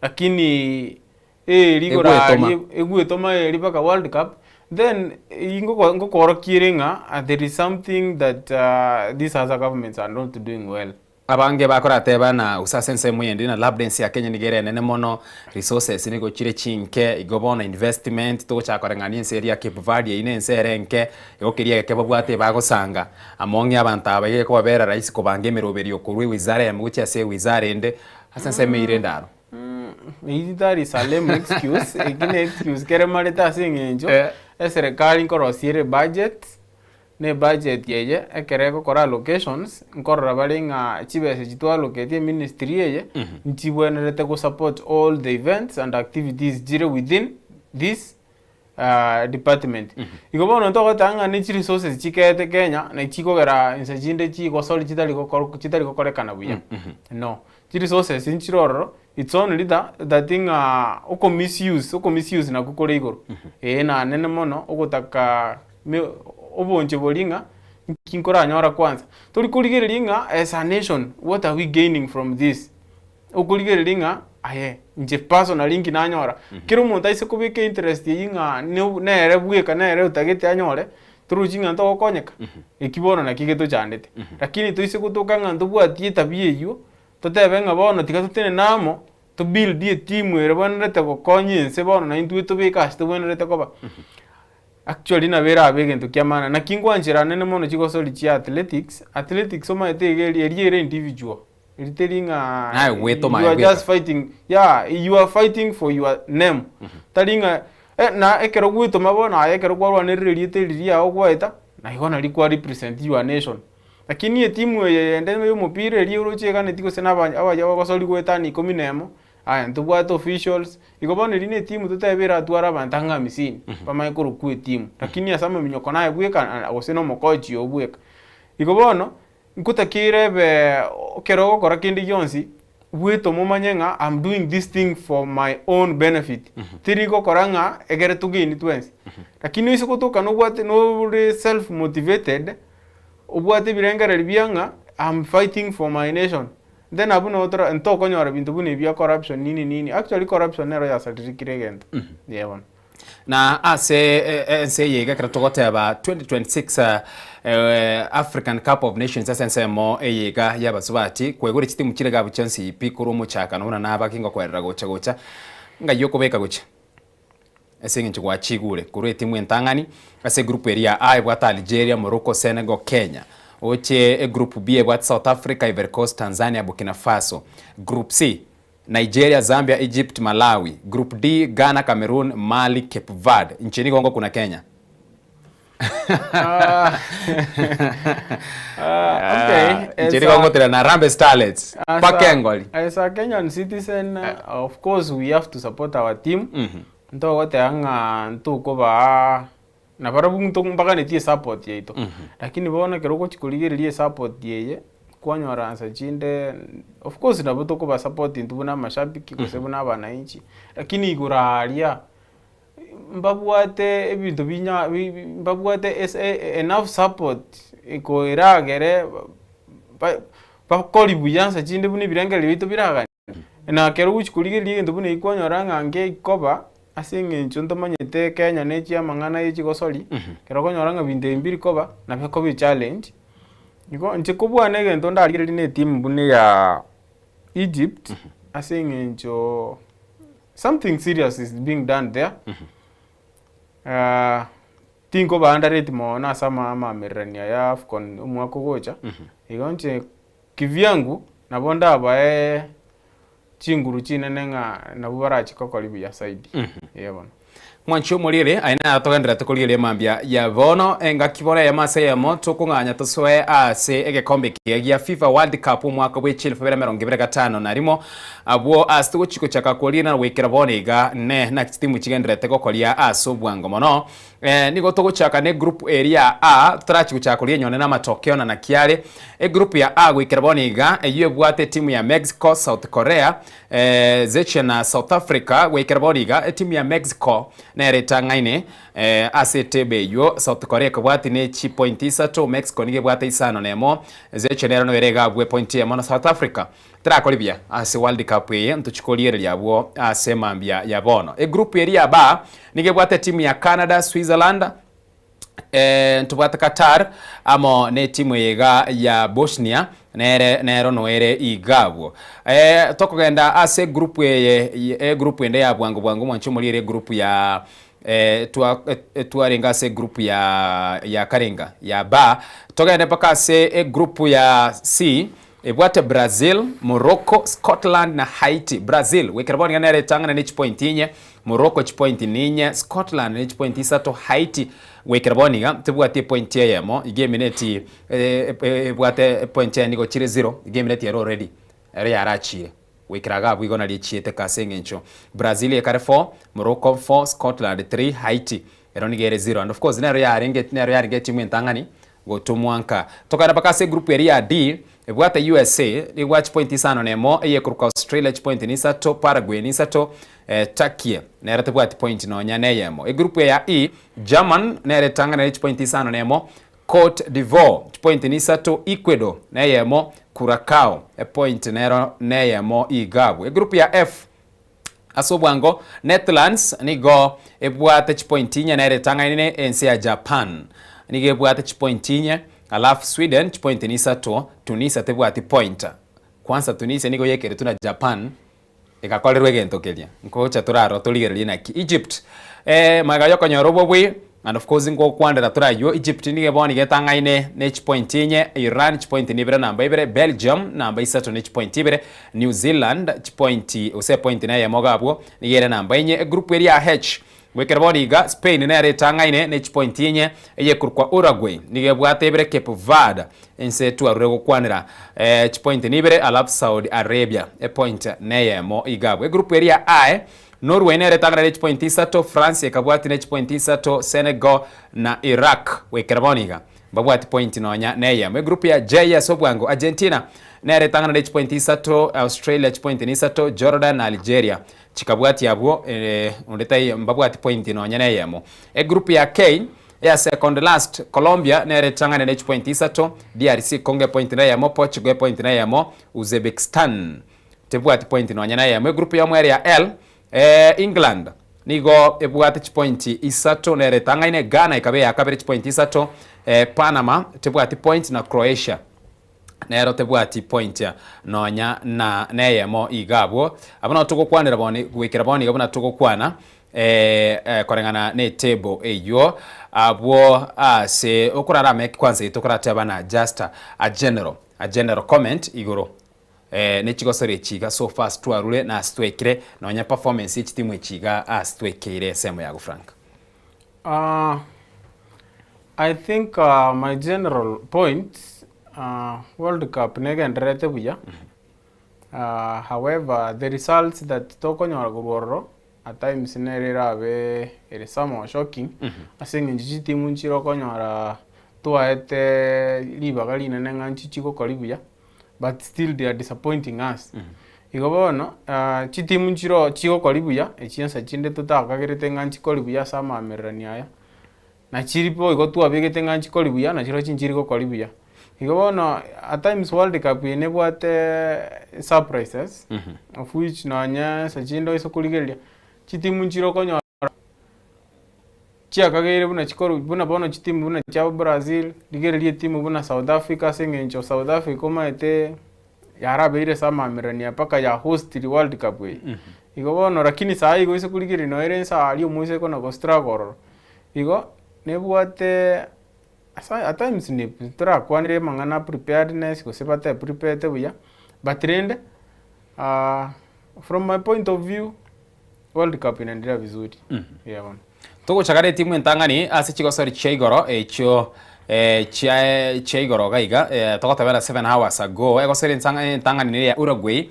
lakini eeri igoro Egwetoma. aria egwetoma eeri mpaka world cup, then eywo ngoko ngokoorokia ere ng'a there is something that these other governments are not doing well. Abange bakorateba na gose ase ensemo eyende na labda ense ya Kenya nigo ere enene mono, resources nigo chire chinke, igo bono investment togochaka koreng'ania ense eria ya Cape Verde eyio na ense ere enke, igo keria egeke babwate ebagosanga, among'e abanto aba iga ekobabera rahisi kobanga emeroberio korwa ewizara eyemo gochia ase ewizara ende, ase ensemo eyio rende aro. Eyio tari salem excuse, eki ne excuse kere marete ase eng'encho, eserekari nkorosia ere ebudget, na ebudget eye ekero egokora allocations, nkorora bare ng'a chibesa echi twaloketi eministry eye, nchibwenerete gosupport all the events and activities chire within this department. Igo bono ntogoteba ng'a ne chiresources chikeete Kenya nachi chikogera inse chinde chigosori chitari gokor chitari gokorekana buya, no. Chiresources nchire ororo, it's only tha that ng'a oko misuse oko misuse nakwo kore igoro, eh nanene mono ogotaka me obonche boria ng'a nki nkoranyora kwanza. Tori korigereria ng'a as a nation what are we gaining from this? Okorigereria ng'a aye inche personally nki nanyora. Kera omonto aise kobeka interest eywo ng'a no nere bweka nere otagete anyore, torochi ng'a ntogokonyeka? Eki bono naki getochandete. Lakini toise gotoka ng'a ntobwati etabia eywo, totebe ng'a bono tiga totenene amo, to build etimu ere bwenerete gokonya ense bono naintwe tobeke ase tobwenerete koba. Actually nabo erabe egento kia maana. Naki nkwanchera nene mono chigosori chia athletics, athletics omanyete iga eria eria ere individual. Eri teri ng'a Naye gwetoma you aye are bweka. just fighting yeah you are fighting for your name. Tari ng'a eh, na ekero gwetoma bono aye ekero kwarwanerire erieta eri riago gwaeta, na igo nari kwa represent your nation. Lakini etimu eye yende ya omopira eria oroche eganeti gose na aba abaria bagosori goetania ikomi na emo, aya ntobwate officials, igo bono eria na etimu totebe eratware abanto ang'e hamsini, bamanye korokwa etimu. Lakini ase amaminyoko naye bweka gose na omokochi oo bweka. Igo bono, Nkotakeire ebe ekero ogokora kende gionsi, bwetome omanye ng'a am doing this thing for my own benefit, teri gokora ng'a egere togeni twensi. Lakini oise gotoka nobwate nore self motivated, obwate ebirengererio bia ng'a am fighting for my nation, then abwo nabo tora ntokonyora binto buna ebi bia corruption nini nini, actually corruption nero yasarire kera egento, eeh bono. Na ase ense eye iga ekero togoteba 2026 African Cup of Nations ase ensemo eye iga y'abasubati, kwegure chitimu chire gabu chionsi pi korwa omochakano buna nabaki ngokwerera gocha gocha ng'ai okobeka gochia ase eng'encho gwachigure korwa etimu entang'ani ase egroup eria ya A ebwate Algeria, Morocco, Senegal, Kenya oche egroup B ebwate South Africa, Ivory Coast, Tanzania, Burkina Faso. Group C Nigeria, Zambia, Egypt, Malawi. Group D, Ghana, Cameroon, Mali, Cape Verde. Inche nigo ngokuna Kenya. Okay, Inche nigo ngotera na Harambee Starlets. As Mpaka a- engori. As a Kenyan citizen, of course we have to support our team. Ntogoteba ng'a ntokobaa nabarabwo nto mbaganetie esupport yaito. Lakini bono ekero ogochia korigereria esupport eye, kwanyora nsa chinde of course nabo tokoba support intwe buna amashabiki gose buna abananchi, lakini igoro aria mbabwate ebinto binya bi bi mbabwate ase enough support eko eragere ba bakori buya nsa chinde buna ebirengererio biaito biraganie. Na ekero ogochia korigereria egento buna ekio kwanyora ng'a ngekoba ase eng'encho ntomanyete Kenya ne chiamang'ana ye chigosori, ekero okonyora ng'a binto ebi mbiri koba, nabo ekoba echallenge. Igo inche kobua na egento ndarigererie na etimu buna eya Egypt, ase eng'encho something serious is being done there, tinkoba underrate mono ase ama amamererania ya Afcon omwaka ogocha, igo inche Kivyangu nabo ndabae chinguru chinene ng'a nabwo barachie gokora buya zaidi. Ee bono. Mwanche omoriri, aye naro togendererete korigereria emambia ya bono, engaki bono eyemo ase eyemo tokong'anya tosoe ase egekombe ekiya gia FIFA World Cup omwaka bwe chielfu ibere emerongo ebere gatano na rimo, abwo ase togochi gochaka koriina na goikera bono iga ne naki chitimu chigendererete gokoria ase obwango mono. Nigo togochaka ne group eria ya A, totarachi gochaka koria enyone na amatokeo na naki are. Egroup ya A goikera bono iga, eyio ebwate etimu ya Mexico, South Korea, Czechia na South Africa goikera bono iga, etimu ya Mexico nere etang'aine ase etable eyio, South Korea ekabwati ne chipoint isato, Mexico nigo ebwate isano na emo, Czechia nero noyo ere iga abwo epoint eyemo na South Africa terakori buya ase World Cup eye ntochi koriereria abwo ase mambia ya bono. Egroup eria ya B nigo ebwate etimu ya Canada, Switzerland, Ntobwate Qatar amo netimu eye iga ya Bosnia nere nero noere iga abwo. Tokogenda ase egroup eye egroup ende ya bwango bwango mwanche omoriere egroup ya twa twarenge ase egroup ya ya karenga ya B togende mpaka ase egroup ya C Ebwate Brazil, Morocco, Scotland na Haiti. Brazil goikera bono iga nere etang'ana ne chipointi inye, Morocco chipointi ninye, Scotland ne chipointi isato, Haiti goikera bono iga tebwati epointi eyemo, iga emineti ebwate epointi yaye nigo chire zero, iga emineti ere already ere yarachire goikera iga abwo igo nario echiete ase eng'encho Brazil ekare four, Morocco four, Scotland three, Haiti ero nigo ere zero and of course nero yarenge nero yarenge etimu entang'ani Gotomwa nka. Tokagenda mpaka ase egroup eria ya D, ebwate usa, rigwa chipointi isano na emo, eyekoruka Australia chipointi nisato, Paraguay nisato, Turkey nero tebwati pointi nonya neyemo. Egroup eya E, German nero etang'anere chipointi isano na emo, Cote d'Ivoire chipointi nisato, Ecuador neyemo, Curacao epointi nero neyemo iga abwo. Egroup ya F, Ase obwango, Netherlands nigo ebwate chipointi inye nere etang'aine ense ya Japan nigo ebwate chipointi inye, alafu Sweden chipointi nisato, Tunisia tebwati point. Kwanza Tunisia nigo yekeretwe na Japan egakorerwa egento keria. Nkocha torarore torigererie naki Egypt magega yokonyora obobui And of course ngokwanera tore aywo, Egypt nigo bono iga etang'aine ne chipointi inye, Iran chipointi nibere namba ibere, Belgium namba isato ne chipointi ibere, New Zealand chipointi gose epointi na eyemo iga abwo nigo ere namba inye. Egroup eria ya H goikera bono iga Spain nere etang'aine ne chipointi inye, eyekorokwa Uruguay nigo ebwate ibere, Cape Verde ense twarure gokwanera chipointi nibere, alafu Saudi Arabia epoint neyemo iga abwo. Egroup eria ya I Norway nere etang'ana ne chipointi isato, France ekabwatia ne chipointi isato, Senegal na Iraq goikera bono iga mbabwati pointi nonya neyemo. Egroup ya J ase obwango, Argentina nere etang'ana ne chipointi isato, Australia chipointi nisato, Jordan na Algeria chikabwatia abwo onde taiyo mbabwati pointi nonya neyemo. Egroup ya K eya second last, Colombia nere etang'ane ne chipointi isato, DRC Congo epointi neyemo, Portugal epointi neyemo, Uzbekistan Tebwati pointi nonya neyemo. Egroup yomo ere ya L, England nigo ebwate chipointi isato nere etang'aine, Ghana ekaba eya kabere chipointi isato, Panama tebwati point na Croatia nero tebwati point nonya na neyemo iga abwo. Abwo nabo togokwanera bono goikera bono iga buna togokwana koreng'ana ne etable eywo abwo ase okorara ameki kwanza eye tokorateba na just a general a general comment igoro Ne chigosori echi iga so far twarure na ase twaikire nonya performance ye chitimu echi iga ase twaikeire ensemo yago Frank. I think my general point world cup negendererete buya however the results that tokonyora korwa ororo at times nere erabe ere somewhat shocking ase eng'encho chitimu nchire okonyora twaete ribaga rinene ng'a nchichi gokori buya but still they are disappointing us. Igo bono chitimu nchiroo chigokori buya, echi ensa chinde totakagerete ng'a nchikori buya ase amaamererani aya, na chiri boigo twabegete ng'a nchikori buya na chirochio nchiri gokori buya. Igo bono at times world cup eye nebwate surprises of which nonye ensa chinde oise korigereria, chitimu nchire okonyora Chiakageire buna chikoru buna bono chitimu buna chia Brazil, rigereria etimu buna South Africa ase eng'encho South Africa omanyete yarabeire ase amamererania mpaka ya hostiri world cup eye. Igo bono lakini saii igo ase korigereria nonya ere ense aria omoise ekona go struggle ororo. Igo nebwate ase at times torakwanere amang'ana a preparedness gose bate preparete buya, but rende from my point of view, World Cup inaendelea vizuri. Yeah, bono. Togochakara etimu entang'ani ase chigosori chia igoro echio chia chia igoro iga iga togotebera 7 hours ago egosori entang'ani nere ya Uruguay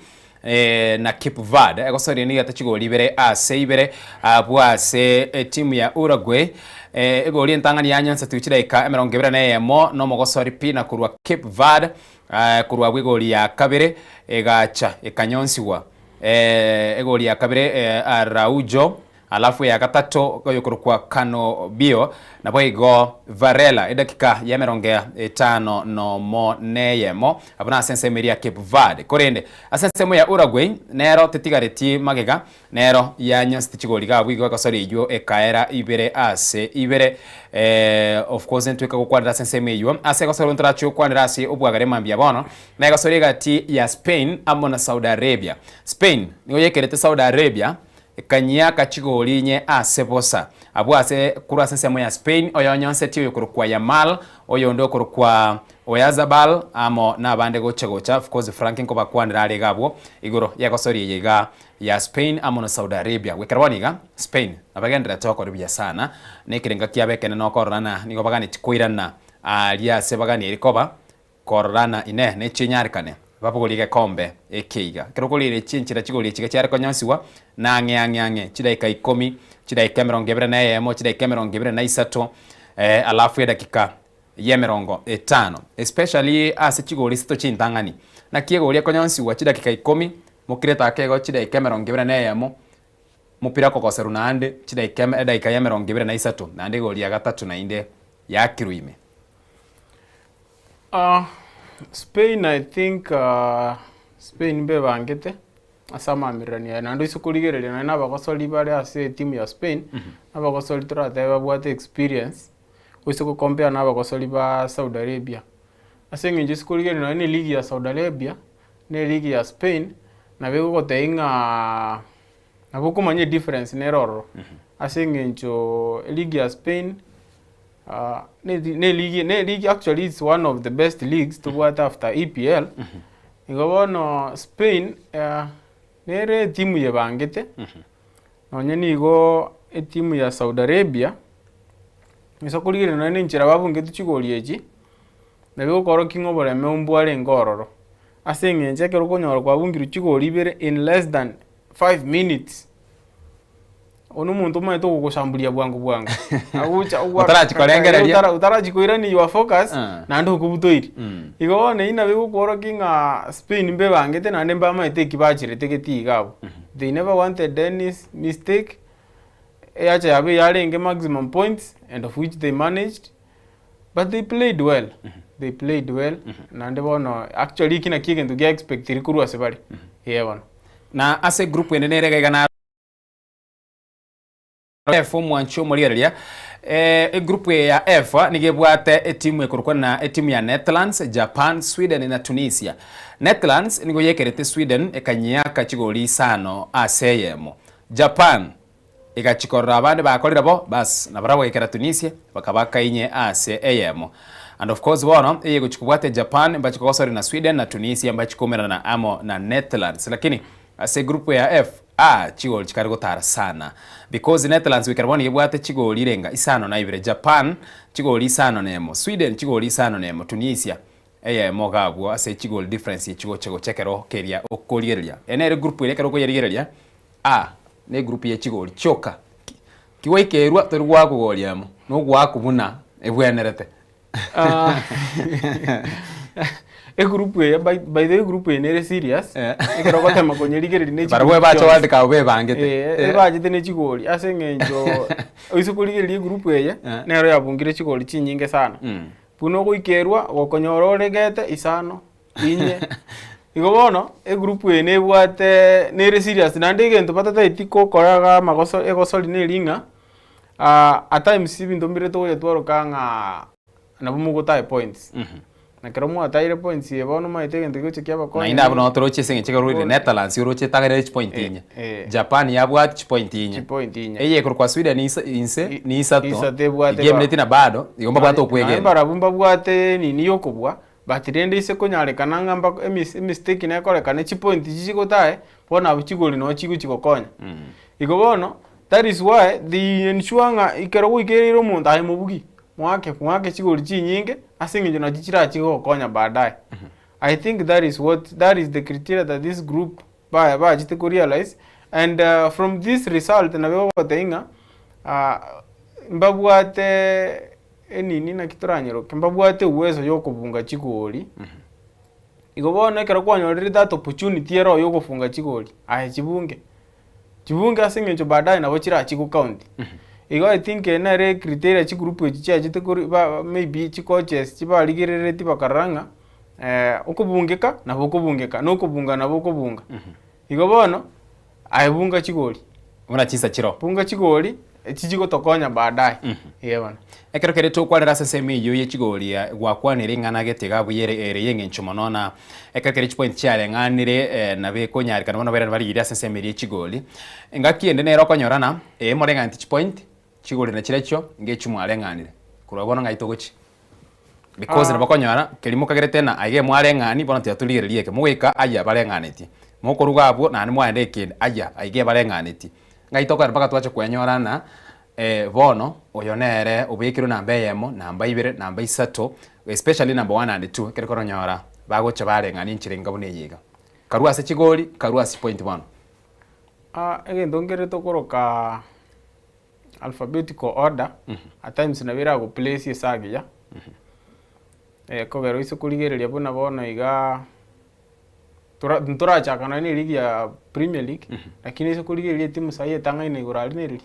na Cape Verde egosori nigo chigori ibere ase ibere abwo ase etimu ya Uruguay egori entang'ani yanyansetwe chidaika emerongo ebere na eyemo na omogosori pi na korwa Cape Verde korwa abwo egori ya kabere egacha ekanyonsigwa egori ya kabere Araujo Alafu eya gatato oyokorokwa Canobbio, naboigo Varela, edakika y'emerongo etano nomo neyemo, abwo nase ensemo eria ya Cape Verde. Korende ase ensemo ya Uruguay nero tetigareti magega, nero yanyonseti chigori iga abwo igo egosori eyio ekaera ibere ase ibere. Of course ntweka gokwanera ase ensemo eyio. Ase egosori ntorache gokwanera ase obwagare mambia bono, na egosori egati ya Spain amo na Saudi Arabia. Spain nigo yekerete Saudi Arabia Ekanyiaka chigori inye ase bosa. Abwo ase korwa ase ensemo ya Spain, oyonyonseti oyokorokwa Yamal, oyonde okorokwa Oyarzabal, amo nabande gocha gocha. Of course Frank nkobakwanera are iga abwo igoro y'egosori eye iga ya Spain amo na Saudi Arabia. Goikera bono iga, Spain nabagendererete gokora buya sana, na ekerenga kiabo ekenene okorora ng'a nigo baganetie koirana aria ase baganeiri koba. Kororana inee nechinyarekane babogorie egekombe eke iga? Ekero okorire chinchera chigorie chiga chiare konyonsigwa na ang'e ang'e ang'e chidaika ikomi, chidaika emerongo ebere na eyemo, chidaika emerongo ebere na isato, alafu edakika y'emerongo etano. Especially ase chigori isato chintang'ani. Naki egori ekonyonsigwa chidakika ikomi, mokirete ake igo chidaika emerongo ebere na eyemo, mopira okogoserwa naende chidaika edaika y'emerongo ebere na isato, naende egori ya gatato naende yakirwe ime. Spain I think Spain mbebangete ase amaamiranio aye naende oise korigereria nonye na abagosori bare ase etimu ya Spain, abagosori toratebe babwate experience, oise go compare na abagosori ba Saudi Arabia. Ase eng'encho oise korigereria nonye na eligi ya Saudi Arabia, na eligi ya Spain, nabo egogotebia ng'aa nabo okomanya edifference nere ororo, ase eng'encho eligi ya Spain. Ne eligi ne eligi actually it's one of the best leagues tobwate after EPL. Igo bono Spain nere etimu yebangete, nonye nigo etimu ya Saudi Arabia, gose korigereria nonye na enchera babungetie chigori echi, nabo egokorokia ng'a oboremo mbwarenge ororo. Ase eng'encho ekero okonyora kwabungirwe chigori ibere in less than 5 minutes. Oyo nomonto omanyete ogogosamburia bwango bwango. Agocha ogwaka Otarachi korengereria. otara- otarachi koirania your focus Ah. naende okobutoire. Mm. Igo bono eyio nabo egokworokia ng'a Spain mbebangete naende mbamaete eki bachirete getii iga abwo. They never wanted any mistake, eyacha yabo eyarenge maximum points and of which they managed, but they played well, they played well naende bono actually eki nakio egento gia expectiri korwa ase bare, eh bono. Na ase egroup ende nere iga iga naro F omwanchi omorigereria egroup eye ya F nigo ebwate etimu ekorokwa na etimu ya Netherlands, Japan, Sweden na Tunisia. Netherlands nigo yekerete Sweden ekanyiaka chigori isano ase eyemo. Japan egachikorora abande bakorire bo bas nabarabwo bagaikera Tunisia bakabaka inye ase eyemo. And of course bono eye egochi kobwate Japan mbachi kogosoria na Sweden na Tunisia mbachi koumerana amo na Netherlands. Lakini ase egroup ya F aah chigori chikare gotara sana because Netherlands goikera bono nigo ebwate chigori irenga isano na ibere, Japan chigori isano na emo, Sweden chigori isano na emo, Tunisia eyemo iga abwo ase chigori difference echi gocha gocha ekero keria okorigereria. Eye nere group eria ekero okoyerigereria aah ne egroup ye chigori chioka ki gwaikerwa tori gwakogoria emo nogoakwa buna ebwenerete. Egroup eye by by the way egroup eye nere serious, ekero ogotema konyerigereria ne Barabwo chigori bache chionsi. World Cup bebangete. Eh, ebachete ne chigori ase eng'encho oise korigereria egroup eye, nero yabungire chigori chinyinge sana. Buna ogoikerwa, gokonyora oregete isano, inye. Igo bono, egroup eye nebwate nere serious naende egento batataeti gokora iga amagoso egosori neri ng'a at times ebinto mbire togocha twaroka ng'a nabo mogotae points. Na ekero mwataire points eye bono omanyete egento gegocha kiabakonya Naende abwo nabo toroche ase eng'encho ekero ororire Netherlands oroche etagere chipoint inye. Japan yabwate chipoint inye. Chipoint inye. Eye ekorokwa Sweden inse ni isato. Isato ebwate Egemereti na bado igo mbabwate Naende okwegena. barabwo mbabwate nini ya okobua, but rende ase konyarekana ng'a mbako emis emistake nekorekane chipoint chichi chigotae, bono abwo chigori noo chigochi gokonya. Igo bono, That is why they ensure ng'a ekero gwaikereire omonto aye mobugi, moake moake chigori chinyinge ase eng'encho nachi chirachi gogokonya baadaye. I think that is what that is the criteria that this group ba bachete ko realize and from this result nabo egogotebia ng'a mbabwate enini naki toranyeroke mbabwate uwezo ya okobunga chigori. Igo bono ekero kwanyorire that opportunity ero ya ogofunga chigori, aye chibunge. Chibunge ase eng'encho baadaye nabo chirachi go count. Igo I think eye nere criteria chigroup echi chiachete kori ba maybe chicoaches chibarigereretie bakarora ng'a okobungeka nabo okobungeka, na okobunga nabo okobunga. Igo bono, aye bunga chigori. Buna chinsa chiroo. Bunga chigori, echi chigotokonya baadaye. Eeh bono. Ekero keria tokwarera ase ensemo eyio ye chigori gwakwanire ing'ana gete iga buya ere ere y'eng'encho mono na ekero keria chipoint chiareng'anire nabo ekonyarekana bono bairane barigerie ase ensemo eria ye chigori. Engaki ende nere okonyorana, ee moreng'aneti chipoint, chigori nachirechio ngechi mwareng'anire. Korwa bono ng'ai togochia? Because nabo okonyora keria mokagerete ng'a aiga mwareng'ani bono tiga torigererie eke, mogoika ayia bareng'anetie, mokoruga abwo naende mwaenda ekende ayia aiga ebareng'anetie. Ng'ai tokogenda mpaka twache kwenyora ng'a bono oyo nere obekirwe namba eyemo, namba ibere, namba isato, especially number one and two ekero koronyora bagocha bareng'ania enchera enga buna eye iga. Karue ase chigori, karue ase chipoint bono. Egento nkere tokoroka alphabetical order, at times nabo erago place ase agiya, ekogera oise korigereria buna bono igaa tora ntorachaka nonye na eligi ya premier league, lakini oise korigereria etimu sahi etang'aine igoro aria nereri?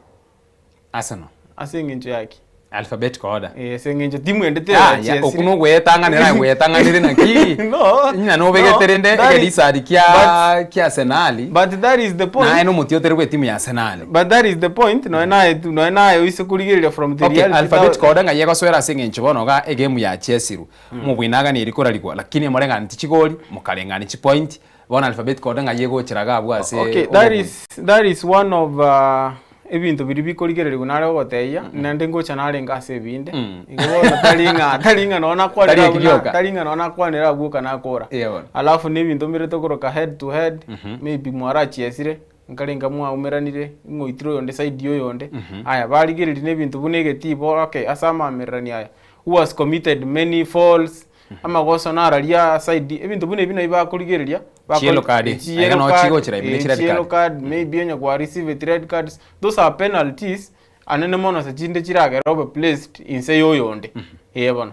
Arsenal. Ase eng'encho ya ki? Alphabetical order. Eh, ase eng'encho timu ende Ah, ya, teyachesire. okwo nogwetang'anera aye gwetang'anire naki No, ng'a nobegete no, rende that is- egerisari kia but- kia Arsenali But that is the point. naye nomotwe otere bwa etimu ya Arsenali. But that is the point, nonya naye tu- nonya naye oise korigereria from the Okay, reality alphabetical order ng'ai egosoera ase eng'encho bono iga egemu yachesirwe, omobwina aganeri korarigwa lakini moreng'aneti chigori, mokareng'ani chipoint, Bono alphabetical order ng'ai egochera iga abwo ase Okay, that obobui? is, that is one of uh, ebinto biria bikorigererigwa nare gogotebia, naende ngocha narenge ase ebinde. Igo bono tari ng'a tari ng'a nonya nakwanire Tari eki abwo na- gioka. tari ng'a nonya nakwanire abwo oka nakora. Eeh bono. Alafu na ebinto mbire tokoroka head to head, maybe mwarachiesire, nkarenga mwaumeranire, ng'oitire oyonde side ya oyonde. Aya barigereria na ebinto buna egetii bo okay ase amamererania aya, who has committed many faults, Amagoso nararia side, ebinto buna ebi nabio bakorigereria, Chi yellow card, chi aiga yellow noo card, chigochera ime ne eh, chi red chi yellow card. card, maybe onye kwa received red cards, those are penalties anene mono ase chinde chiragere obe placed inse ya oyonde, eh bono,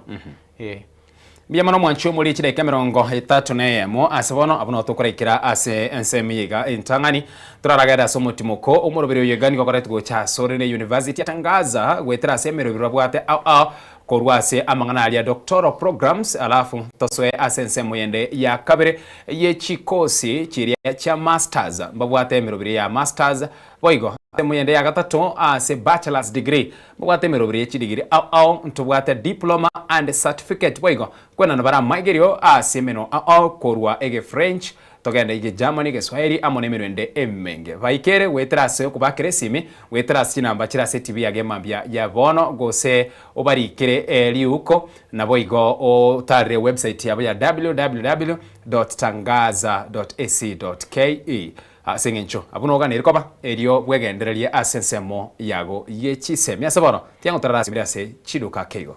eh. Mbuya mono mwanche omori chidaika emerongo etato na eyemo ase bono abwo noo tokoraikera ase ensemo eye iga entang'ani toraragere ase omotimoko omoroberi oyo iga nigo okoretwe gocha asore ne university ya Tangaza goetera ase emeroberi babwate ao ao Korwa ase amang'ana aria Doctoral Programs alafu tosoe ase ensemo yende ya kabere ye chikosi chiria chia Masters mbabwate emerobiri ya Masters boigo ensemo yende ya gatato ase Bachelors Degree mbabwate emerobiri ye chidigiri ao ao ntobwate Diploma and Certificate boigo kwenana bare amaigerio ase emenwa ao ao korwa ege French Togende Egegermany, Egeswahili, amo nemenwa ende emenge. Baikere goetera ase okobakera esimi, goetera ase chinamba chire ase etibi yago emambia ya bono, gose obarikere riuko, naboigo otarere website yabo ya www.tangaza.ac.ke. Ase eng'encho abwo noganeri koba erio bwegendererie ase ensemo yago ye chisemi. Ase bono, tiga ngotararasimire ase chiduka ake igo.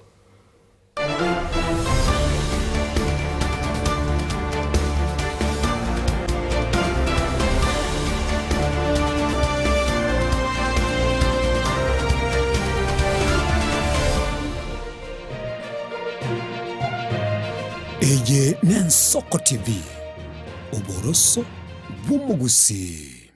Eye n'Ensoko TV, oboroso bw'omogusii.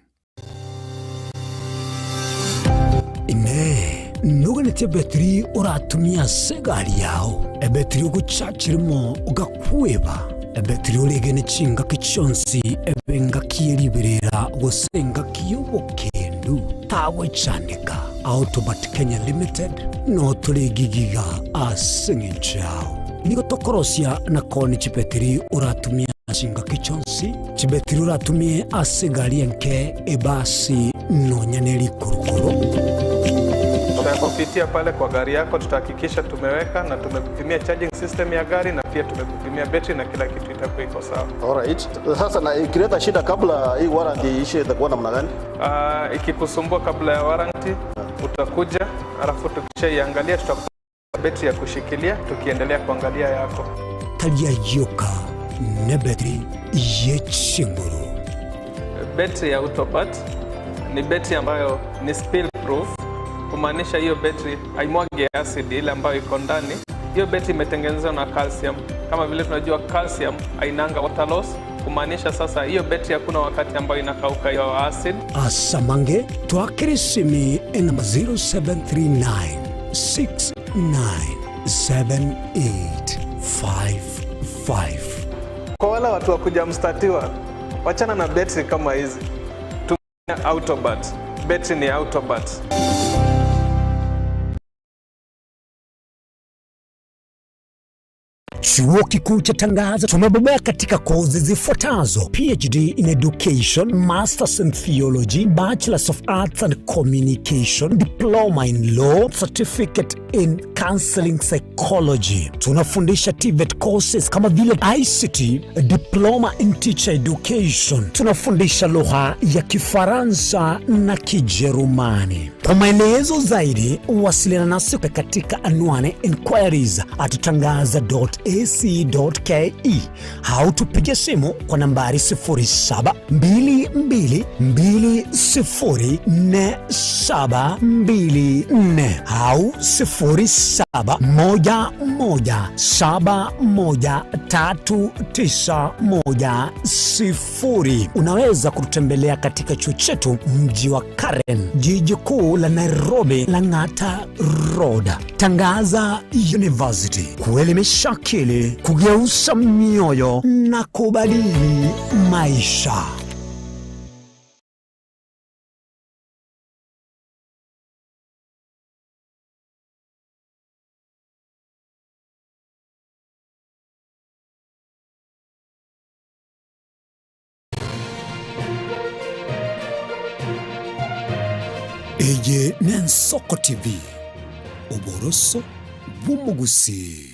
Inee! Noganetie ebetiri oratumie ase egari yao, ebetiri ogochachi rimo ogakweba, ebetiri oregene chingaki chionsi ebe engaki ye riberera gose engaki y'obokendu? Tagwechandeka. Autobat Kenya Limited noo tore egigiga ase eng'encho yao. Nigo tokorosia na koonia chibetiri oratumie chingaki chionsi. Chibetiri oratumie ase egari enke, ebasi, nonya ne rikurukuru. Tutakupitia pale kwa gari yako, tutahakikisha tumeweka na tumekupimia charging system ya gari na pia tumekupimia betri na kila kitu itakuwa iko sawa. Alright. Sasa na ikileta shida kabla hii warranty iishe itakuwa namna gani? Ikikusumbua kabla ya warranty utakuja, alafu tukishaiangalia tutakupa betri ya kushikilia tukiendelea kuangalia yako. Taria yoka nebetri yechinguru. Betri ya Autobat ni betri ambayo ni spill proof, kumaanisha hiyo betri haimwagi acid ile ambayo iko ndani. Hiyo betri imetengenezwa na calcium. Kama vile tunajua calcium hainanga water loss, kumaanisha sasa hiyo betri hakuna wakati ambayo inakauka hiyo acid. Asamange twakirisimi enamba 0739 697855. Kwa wale watu wa kuja mstatiwa, wachana na betri kama hizi, tumia Autobat. Betri ni Autobat. Chuo Kikuu cha Tangaza tumebobea katika kozi zifuatazo: PhD in Education, Masters in Theology, Bachelors of Arts and Communication, Diploma in Law, Certificate in Counseling Psychology. Tunafundisha TVET courses kama vile ICT, Diploma in Teacher Education. Tunafundisha lugha ya Kifaransa na Kijerumani. Kwa maelezo zaidi, wasiliana nasi katika anwani inquiries at tangaza.ac.ke au tupige simu kwa nambari 0722204724 au 0711713910. Unaweza kututembelea katika chuo chetu mji wa Karen, jiji kuu la Nairobi, Lang'ata Road. Tangaza University, kuelimisha akili, kugeuza mioyo na kubadili maisha. Eye n'Ensoko TV, oboroso bw'omogusii.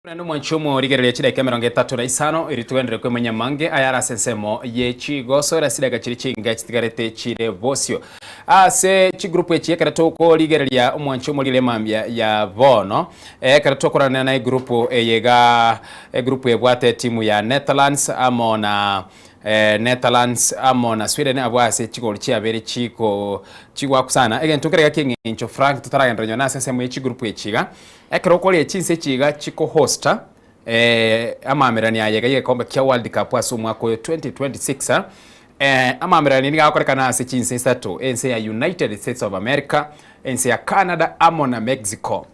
Naende omwanchi omorigereria chidaika emerongo etato na isano, erio togenderere kwemanya amange ayare ase ensemo ye chigosori ase chidaika chiria chinge chitigarete chire bosio. Ase chigroup echi ekero tokorigereria omwanchi omorire mambia ya bono, ekero tokorana na egroup eye iga egroup ebwate etimu ya Netherlands amo na Netherlands amo na Sweden abwo ase chigori chiabere chiko chigwakusana. Egento nkere iga ki'eng'encho Frank totaragenderera nonye ase ensemo ye chigroup echi iga, ekero okoria chinse echi iga chikohosta amamerani aye iga y'egekombe kia World Cup ase omwaka oyo 2026, amamerani nigo agokorekana ase chinse isato, ense ya United States of America, ense ya Canada amo na Mexico.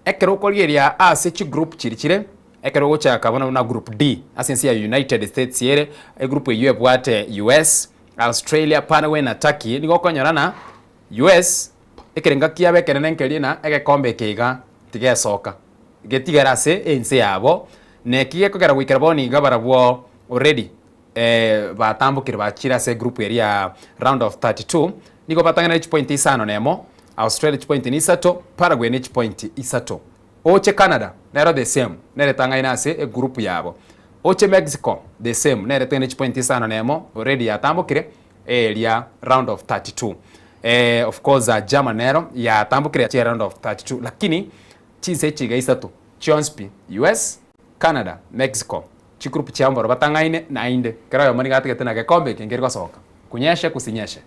Ekero okorigereria ase chigroup chiria chire, ekero ogochaka bono buna group D ase ense ya United States ere, egroup eyio ebwate US, Australia, Paraguay na Turkey, nigo okonyora ng'a US ekerenga kiabo ekenene nkeria ng'a egekombe eke iga tigesoka, getigere ase ense yabo, na eki gekogera goikera bono iga barabwo already batambokire bachire ase egroup eria ya round of 32, nigo batang'anire chipointi isano na emo, Australia chipointi na isato, Paraguay ne chipointi isato. Oche Canada, nero the same, nere etang'aine ase egroup yabo. Oche Mexico, the same, nere etang'aine chipointi isano na emo, already yatambokire eria round of 32. Of course Germany nero yatambokire yachia round of 32, lakini chinse echi iga isato chionsi pi, US, Canada, Mexico, chigroup chiabo mbaro batang'aine naende kera oyomo nigo atigete na gekombe eke nkeri gosoka, kunyeshe kusinyeshe.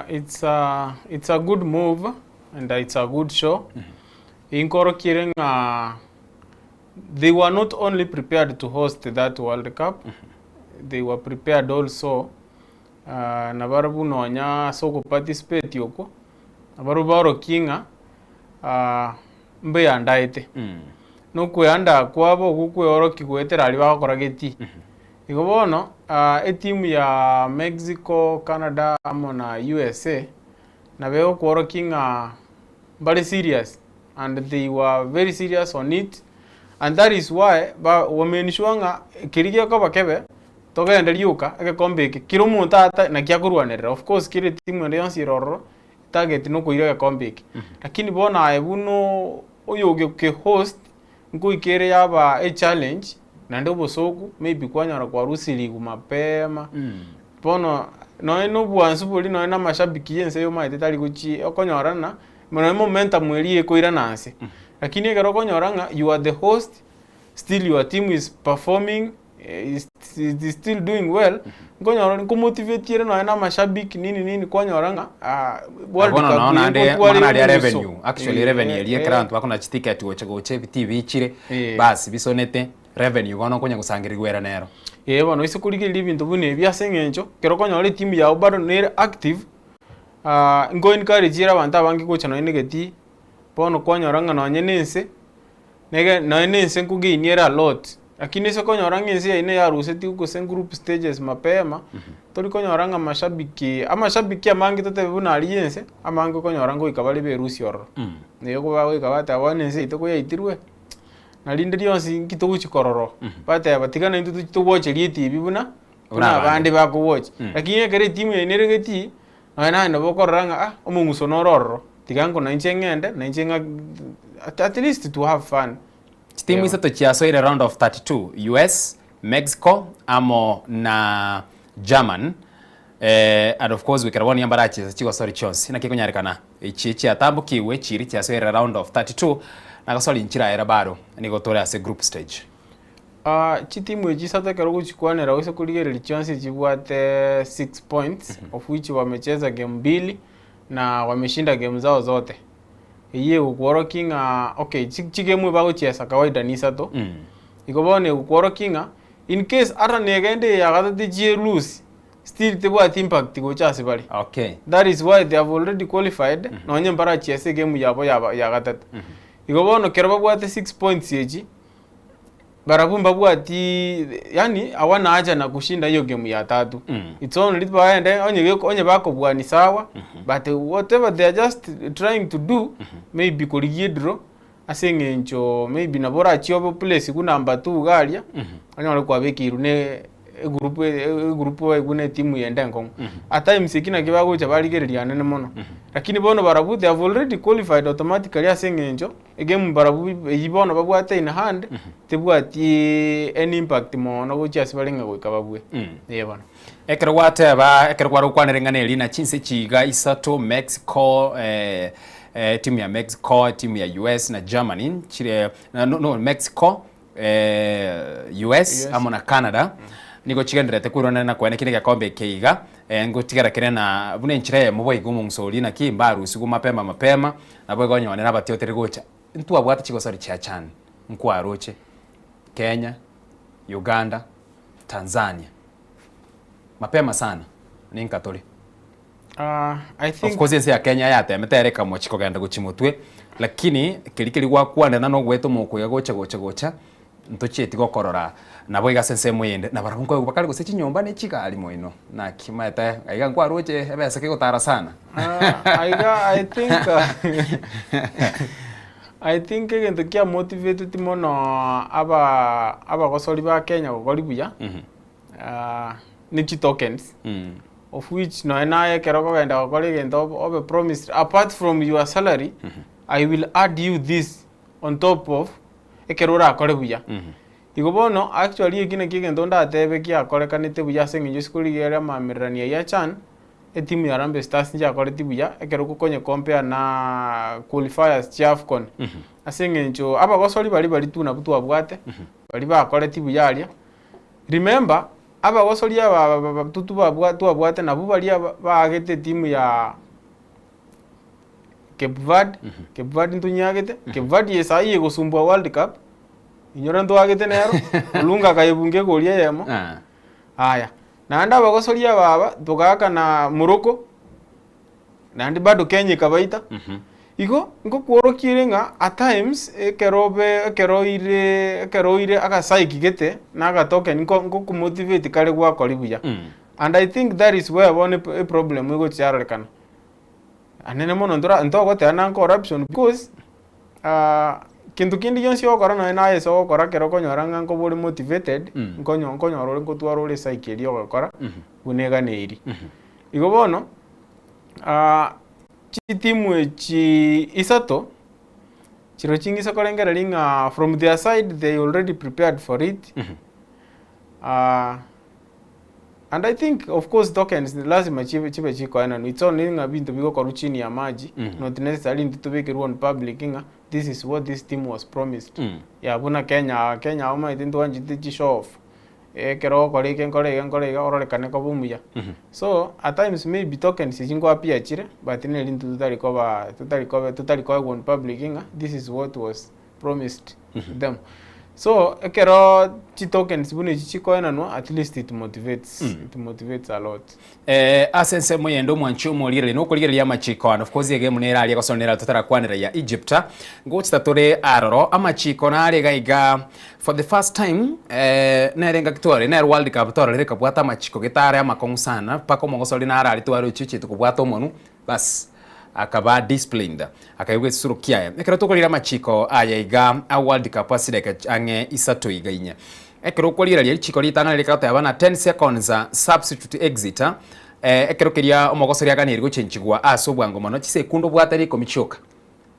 It's a, it's a good move and it's a good show. Inkorokiere ng'a they were not only prepared to host that World Cup, they were prepared also nabarabwo nonya ase okoparticipate okwo, nabarabwo baorokie ng'a mbeandaete. Na okweandaa kwabo okwo kweorokia goetera aria bagokora getii. Igo bono etimu ya Mexico, Canada amo na USA nabo egokworokia ng'a mbare serious and they were very serious on it and that is why ba wamade sure ng'a keria gekoba kebe togende rioka egekombe eke kera omonto ata naki akorwanerera of course kera etimu ende yonsi ere ororo target nokoira egekombe eke. Lakini bono aye buna oyogoke host nkoika ere yaba echallenge naende obosoku maybe kwanyora kwarusirigwe mapema bono nonye na obwansu boria nonye na amashabiki ya ense omanyete tari gochi okonyora ng'a nonye momentum eria ekoirana nse. Lakini ekero okonyora ng'a you are the host still your team is performing is is still doing well nkonyora nkomotiveti ere nonye na amashabiki nini nini kwanyora ng'a World Bono Cup noo eye naende ngotwara amang'ana aria ere omoiso. revenue actually revenue eria ekero abanto bakona chiticket gocha gocha ebitii biichire basi bisonete revenue bono okonya gosangererigwa ere nero. Ee bono ase korigereria ebinto buna ebi ase eng'encho ekero okonyora etimu yago bado nere active nko encourage ere abanto abange gocha nonye na egetii bono kwanyora ng'a nonye na ense Nege nonya na ense nkogainia ere a lot, lakini ase okonyora ng'a ense yaino yarusetigwe gose group stages mapema, tori konyora ng'a amashabiki, amashabiki amange totebe buna aria ense, amange okonyora ngoika bare berusia ororo. Nigo bagoika bateba bono ense yaito koyaitirwe, na rinde rionsi nki togochi korora oo, bateba tiga naintwe tochi togwocherie etibi buna Buna buna abande. abande bakogwochia. Lakini ekero etimu yaino ere getii, Nonya naye nabo okorora ng'a ah omong'uso noro ororo, tiga nko nainche ng'ende, nainche ng'a at least to have fun. Chitimu Eeh. isato chiasoire round of 32, US, Mexico amo na German eh, and of course goikera bono nigo mbarachiese chigosori chionsi naki ekonyarekana echi chiatambokigwe chiri chiasoire round of 32 na gosori nchiraera bado nigo tore ase group stage. Chitimu echi isato ekero ogochikwanera gose korigereria chionsi chibwate 6 points of which wamecheza game mbili na wameshinda game zao zote. Eyio egokworokia ng'a okay chigemu bagochiesa kawaida ni isato, igo bono egokworokia ng'a in case ata negende eye ya gatato echie lose still tebwati impact gocha ase bare. Okay. That is why they have already qualified nonye mbarachiese egemu yabo ya gatato. Igo bono ekero babwate 6 points echi. Barabwo mbabwati yaani hawana haja na kushinda hiyo game ya tatu. It's only baende onye geko onye bakobua ni sawa but whatever they are just trying to do maybe korigia edraw ase eng'encho maybe nabo orachie obe place buna number two iga aria onyore kwabekeirwe ne egroup egroup oegwe na etimu yende enkong'u. At times eki nakio bagocha barigereria anene mono. Lakini bono barabwo they have already qualified automatically ase eng'encho. Egame barabwo eyio bono babwate in hand, tebwati any impact mono gochia ase bare ng'a goika babue. Ee bono. Ekero gwateba ekero kware gokwanera eng'ana eria na chinse chiga isato Mexico eh, eh, etimu ya Mexico, etimu ya US na Germany chire no, no Mexico eh, US US. amo na Canada nigo chigendererete kwerwanera na koena kende egekombe eke iga eh, ngotigara kere na buna enchera eyemo boigo omong'uso oria naki mbarusigwe mapema mapema Naboigo onye one nabatiotere gocha, ntwabwate chigosori chia CHAN nkwaroche Kenya, Uganda, Tanzania. Mapema sana ninka tore. I Of think course ense ya Kenya yatemete ere ekamochi kogenda gochia motwe, lakini keria keria gwakwanera na ogweta omokoiga gocha gocha gocha Ntochieti gokorora naboigo ase ensemo eyende, na barabwo nkoigwa bakare gose chinyomba ne chigari moino. Naki omanyete aiga nkwaroche ebesa kegotara sana. Aiga I think I think egento kia motivated mono aba abagosori ba Kenya gokori buya ne chitokens of which nonye naye ekero okogenda gokora egento obe obe promised apart from your salary I will add you this on top of ekero orakore buya. Igo bono actually eki nakio egento ndatebe kiakorekanete buya ase eng'encho isiko rigiya ria amamererani ayio a CHAN, etimu ya Harambee Stars nchiakoreti buya ekero okonye compare na qualifiers chia AFCON. Ase eng'encho abagosori baria baria tu nabwo twabwate, baria bakoreti buya aria, remember abagosori aba aba twabwate nabwo baria baagete etimu ya. Cape Verde, Cape Verde ntonyagete, Cape Verde eye saii egosumbua World Cup, inyora ntwagete nero, Olunga akayebunga egori eyemo. Ah. Aya, naende abagosori aba aba, togaaka na Morocco, naende bado Kenya ekabaita. Igo, ngokworokia ere ng'a at times, ekero obe ekero oire ekero oire agasaiki gete, na agatoken nko nkokomotivate kare gwakori buya. And I think that is where bono eproblem egochia yarorekana. Anene mono ntora ntogoteba na corruption because kento kende gionsi ogokora nonye naye ase ogokora ekero okonyora ng'a nkoba ore motivated, nkonyo nkonyora ore nkotwara ore psyche eria ogokora buna eganeiri. Igo bono, chitimu echi isato, chiro ching'isa korengereria ng'a from their side they already prepared for it, And I think of course tokens lazima chibe chibe chikoenanwa it's only ng'a binto bigokorwa chini ya maji not necessarily intwe tobekerwe on public ng'a this is what this team was promised. Yeah buna Kenya aa Kenya aa omanyete ntwanchete chi show off ekero ogokora eke nkore iga nkore iga ororekane koba omuya. So at times maybe tokens echi nko appear chire but neri intwe totari koba totari koba totari koegwa on public ng'a this is what was promised them. So ekero chitokens buna echi chikoenanwa at least it motivates, it motivates a lot. Eh, ase ensemo eyende omwanchi omorigereria nokorigereria amachiko and of course egemu nere aria gosonera totarakwanera ya Egypt ngochita tore aroro amachiko nare iga iga for the first time eh, nere engaki twarorire nere world cup twarorire ekabwata amachiko getare amakong'u sana mpaka omogosori nare aria twaroche ochiete kobwata omonwe Bas, akaba disciplined, akaigwa egesuro kiaye. Ekero tokorire amachiko aya iga a World Cup ase chidakika ang'e isato iga inye. Ekero okoriraria richiko ritang'ani rikagoteba na 10 seconds substitute exit, eh, ekero keria omogosori aganeirie gochenchigwa ase obwango mono chisekunde obwate rikomi chioka.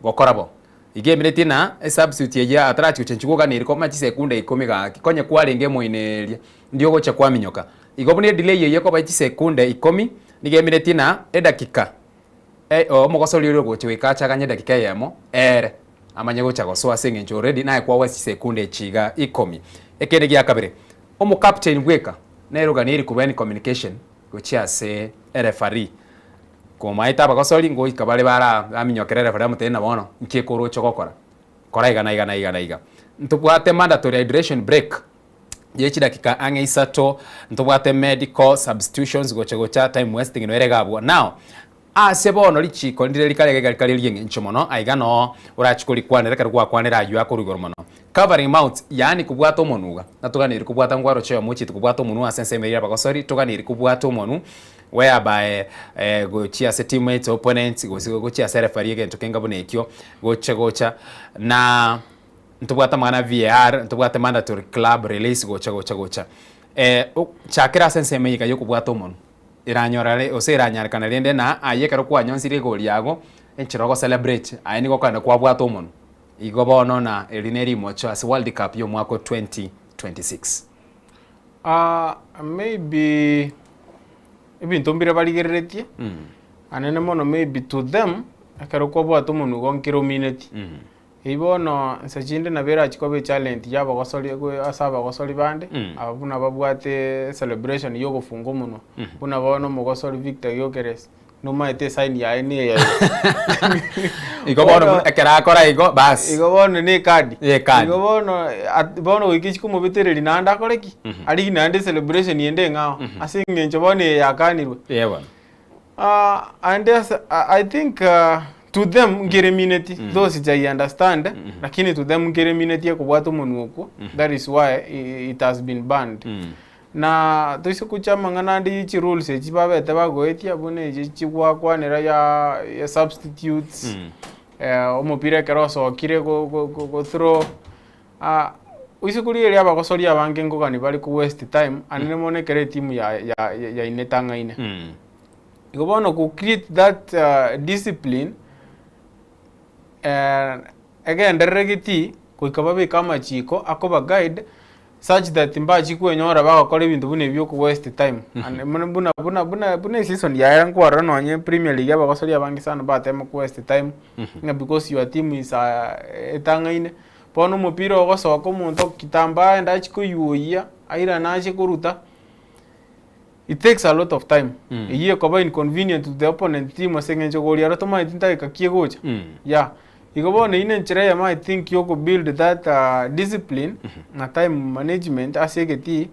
Gokora bo. Iga emineti na esubstitute eyio atarachi gochenchigwa oganeirie koma chisekunde ikomi gaki konye kwarenge emoineria ndio ogocha kwaminyoka. Igo buna edelay eyio ekoba chisekunde ikomi Nigo eminetie na edakika e omogosori oria ogocha goika ache aganye edakika eyemo ere amanye gocha gosoa ase eng'encho already naye kwagwa chisekunde echi iga ikomi. Ekende gia kabere, omocaptain bweka nere oganeiri korwa any communication gochia ase ereferee. Komaete abagosori ngoika bare bara baminyokera ereferee bamotebie ng'a bono nki ekoroche gokora, kora iga na iga na iga na iga. Ntobwate mandatory hydration break. ye chidakika ang'e isato, ntobwate medical substitutions gocha gocha time wasting noere iga abwo. Now, ase bono richiko ndire rikare iga rikare ri'eng'encho mono, aiga noo orachi korikwanera ekero gwakwanera aywo akorwa igoro mono. Covering mouth, yaani kobwata omonwa iga, natoganeiri kobwata ngwaroche oyomo ochiete kobwata omonwa ase ensemo eria y'abagosori, toganeiri kobwata omonwa whereby gochia ase teammates, opponents, gose gochia ase referee egento kenga buna ekio, gocha gocha na. Ntobwate amang'ana a VAR, ntobwate mandatory club release gocha gocha gocha. Eh, chakera ase ensemo eye iga yokobwata omonwe. Eranyora gose eranyarekana rende na aye ekero kwanyonsire igoro riago, enchera ogo celebrate, aye nigo okogenda kwabwata omonwe. Igo bono na eri ne rimocho ase World Cup ya omwaka o 2026. Ah, maybe ebinto mbire barigereretie, anene mono maybe to them, ekero kwabwata omonwe igo nkere omineti. Eyio bono nse chinde nabo erachie koba echallenge y'abagosori ase abagosori bande, aba buna babwate celebration ya ogofunga omonwa, buna bono omogosori Victor Gyokeres, nomaete esign yaye na eye iga. Igo bono buna ekero akora igo bas. Igo bono na ekadi. Ekadi. Igo bono at bono goika isiko omobetereri naende akore ki? Arigie naende celebration ende eng'ao, ase eng'encho bono eye yakanirwe. Eeh bono. And as I think to them nkeremineti though sijai understand lakini to them nkeremineti ekobwata omonwa okwo that is why it has been banned. Na toise gocha amang'ana ande ye chirules echi babete bagoetia buna echi chigwakwanera ya ya substitutes omopira ekero osokire go go go throw Oise korigereria abagosori abange nkogani bare ko waste time anene mono ekero etimu ya ya yainetang'aine. Igo bono go create that discipline egenderere getii goika babeke amachiko akoba guide such that mbachi kwenyora bagokora ebinto buna ebi oko waste time. Ande buna buna buna buna buna eseason yaera nkwarora nonye premier league abagosori abange sana batema ko waste time ng'a because your team is etang'aine. Bono omopira ogosoka omonto kitambo aende achie koyuoyia, airane achie koruta, it takes a lot of time. Eyio ekoba inconvenient to the opponent team ase eng'encho goria aro tomaeti ntageka ki egocha. Yeah. Igo bono eyio na enchera eyemo I think ya okobuild that discipline na time management ase egetii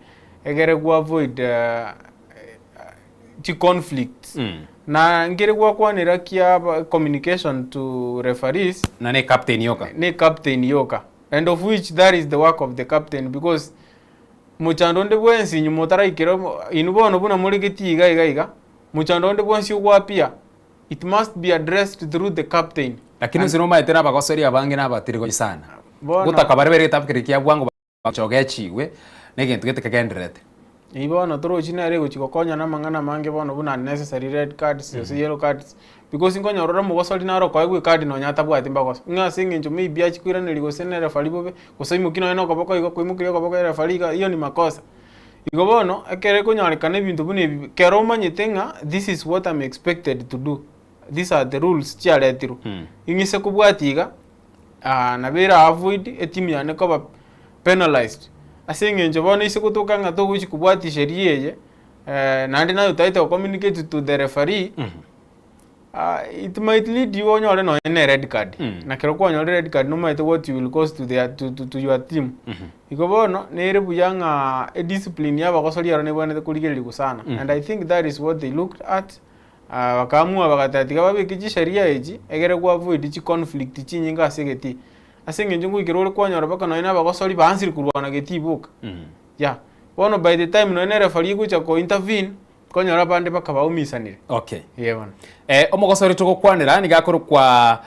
egere go avoid chiconflicts. Na nkere gwakwanera kia aba communication to referees. Na ne captain yoka. Ne captain yoka. And of which that is the work of the captain because mochando onde bwensi nyuma otaraikera inwe bono buna more getii iga iga iga, mochando onde bwensi ogwapia. It must be addressed through the captain. Lakini inse nomaete nabagosori abange na abatirigoi sana. Bono- Gotaka bare bere egetabu keria kia bwango Chogechigwe negento gete kegendererete. Eyio bono torochi nere egochi gokonya na amang'ana amange bono buna unnecessary red cards gose yellow cards, because nkonyora ore omogosori naro okoegwa ecard nonya atabwati mbagoso, ng'a ase eng'encho maybe achia koiraneria gose na ereferee bobe, gose aimokia nonya na okoboko igo koimokeria okoboko ereferee iga, hiyo ni makosa. Igo bono, ekere ekonyorekana ebinto buna ebi, kero omanyete ng'a this is what am expected to do, these are the rules chiaretirwe, ing'ise kobwatia iga. Nabo ere avoid etimu yane koba penalized ase eng'encho bono ase gotoka ng'a togochi kobwatia sheria eye naende naye otagete go communicate to the referee it might lead you onyore nonye na red card na ekero kwanyorire red card nomanyete what you will cause to their to to your team. Igo bono nere buya ng'a ediscipline ya abagosori aro nebwenerete korigererigwa sana and I think that is what they looked at. Bakaamua bagateba tiga babeke chisheria echi egere go avoid chiconflict chinyinge ase egetii. Ase eng'encho ngoikera ore kwanyora mpaka nonye na abagosori baansire korwana getii boka. Yeah. Bono by the time nonye na ereferee egocha ko intervene, kwanyora abande mpaka baumisanire. Okay. Eeh bono. Omogosori togokwanera nigo akorokwa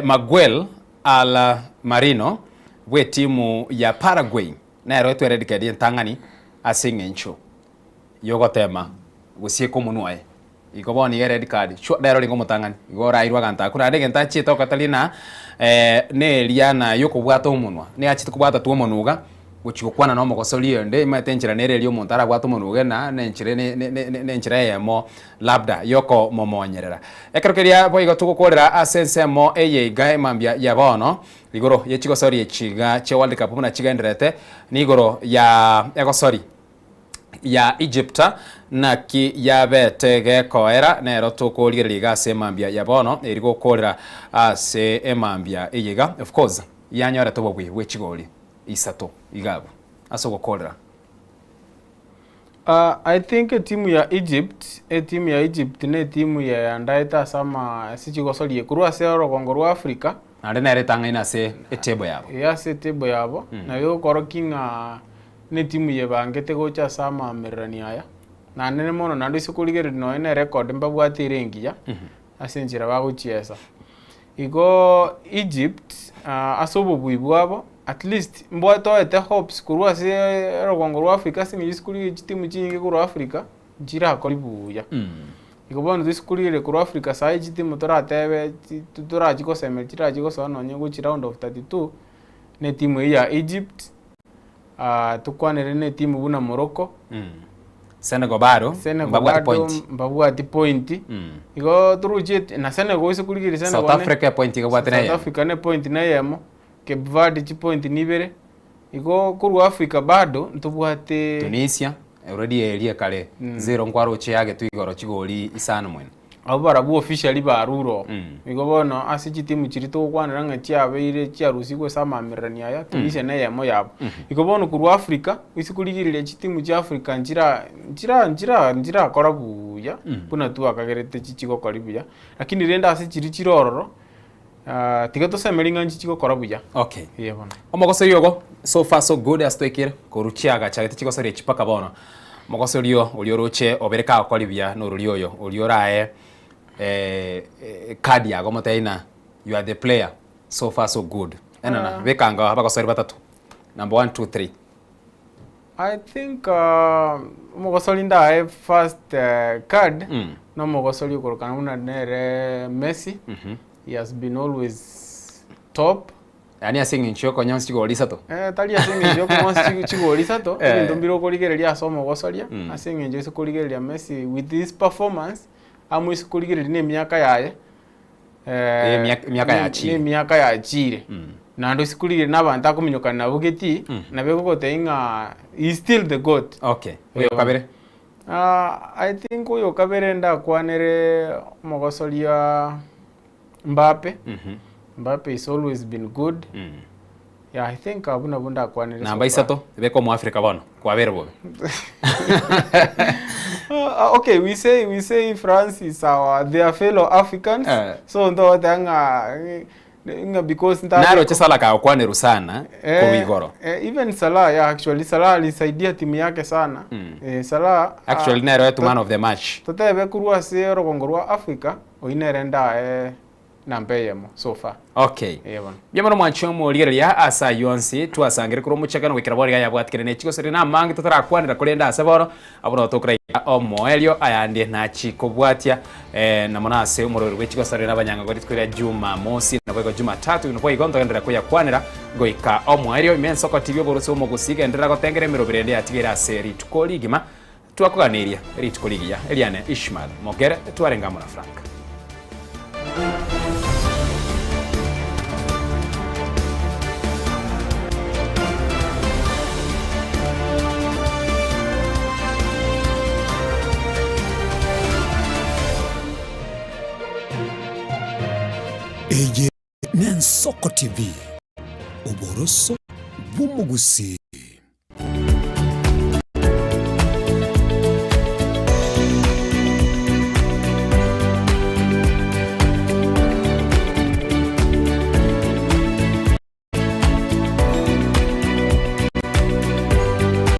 Maguel Al Marino bw'etimu ya Paraguay nere oetwe red card entang'ani ase eng'encho y'ogoteema gosieka omonwa oye. Igo bono iga red card, sure nere orenge omotang'ani, igo orairwe aganto akwo. Naende egento achiete gokora ng'a neriana y'okobwata omonwa, nigo achiete kobwata tu omonwa iga, gochia gokwana na omogosori onde, omanyete enchera nere eria omonto arabwate omonwa iga na nenchera ne ne ne enchera eyemo labda yokomomonyerera. Ekero keria boigo togokorera ase ensemo eye iga emambia ya bono, igoro ye chigosori echi iga chia World Cup buna chigendererete, nigoro ya egosori. ya Egypt, naki yabete gekoera, nero tokorigereria iga ase emambia ya bono, eri gokorera ase emambia eye iga, of course yanyorete obobui bwe chigori isato iga abwo ase ogokorera. I think etimu ya Egypt, etimu ya Egypt na etimu yeandaete ase ama ase chigosoria korwa ase orogongo rwa Africa. Naende nere etang'aine ase etable yabo. Ee ase etable yabo, nabo egokorokia ng'a netimu yebangete gocha ase amaamererani aya, naende mono naende ase korigereria nonya na erecord mbabwate ere engiya, ase enchera bagochiesa. Igo Egypt ase obobui bwabo, at least mbwatoete hopes korwa ase orogongo rwa Africa ase eng'encho ase korigereria chitimu chinyinge korwa Africa, nchirakori buya. Igo bono toise korigereria korwa Africa saii chitimu toratebe torachi gosemeria chirachi gosoa nonye gochia round of 32, na etimu eyio ya Egypt. Tokwanere ne etimu buna Morocco. Senegal bado Senegal mbabwati bado point. mbabwati point. Igo toruche na Senegal ase korigereria Senegal South Africa epoint iga ebwate South neyemo. Africa ne point neyemo, Cape Verde chipoint nibere. Igo korwa Africa bado ntobwate Tunisia already eria kare zero nkwaroche yagetwe igoro chigori isano mwene. Abwo barabwo officially barure oo. Igo bono ase chitimu chiria togokwanera ng'a chiabeire chiarusigwe ase amamererani aya, Tunisia na eyemo yabo. Igo bono korwa Africa, ase korigereria chitimu chia Africa nchira nchira nchira nchirakora buya buna twakagerete chichigokori buya, lakini rende ase chiria chire ororo, tiga tosemerie ng'a nchichi gokora buya. Okay. Eeh bono. Omogosori ogo, so far so good ase toikire, korwa chiagachagete chigosori echi mpaka bono. Omogosori oo oria oroche obere kagokori buya norori oyo, oria orae card yago omotebi ng'a you are the player, so far so good. Enana, beka ango abagosori batato, number one, two, three. I think omogosori ndae first card, na omogosori okorokana buna nere Messi, he has been always top. Yaani ase eng'encho y'okonyosia chigori isato? Eh, tari ase eng'encho y'okonyosia chi- chigori isato, Eh. ebinto mbire okorigereria ase omogosoria, ase eng'encho ase korigereria Messi with his performance, amo ase korigereria na emiaka yaye, Eh, emiaka yachiire. na emiaka yachiire. Naende ase korigereria na abanto akominyokana nabo geti, nabo egogotebia ng'a he is still the goat. Okay, oyo kabere? I think oyo kabere ndakwanere omogosoria Mbappe, Mbappe is always been good. Yeah, I think abwo nabwo ndakwanere so Namba far. isato, beka omoafrika bono, kwabeire bobe. Okay, we say France is our their fellow Africans. Eh. So ntogoteba ng'a ng'a because nta Naroche Salah kagokwanerwa sana korwa igoro. Eh, even Salah, yeah, actually Salah alisaidia timu yake sana. Eh, Salah Actually nere oetwe man of the match. Totebe korwa ase orogongo rwa Africa, oyio nere ndae namba eyemo so far. Okay. Eeh bono. Mbuya mono mwanche omorigereria ase ayio onsi twasangire korwa omochakano goikera bono iga yabwatikire ne chigosori na amange totarakwanera korende ase bono abwo nabo tokoraika omoerio ayande nachi kobwatia eh, na mono ase omorweri bwe chigosori na abanyang'ago rituko ria Jumamosi naboigo Jumatatu naboigo ntogenderera koyakwanera goika omoerio ime ensoko TV oborusi bw'omogusii genderera gotengera emeroberi ende yatigaire ase rituko rigima Twakoganeria rituko rigiya eriane Ishmael Mogere twarenge amo na Frank. Eye n'Ensoko TV, oboroso bw'omogusii.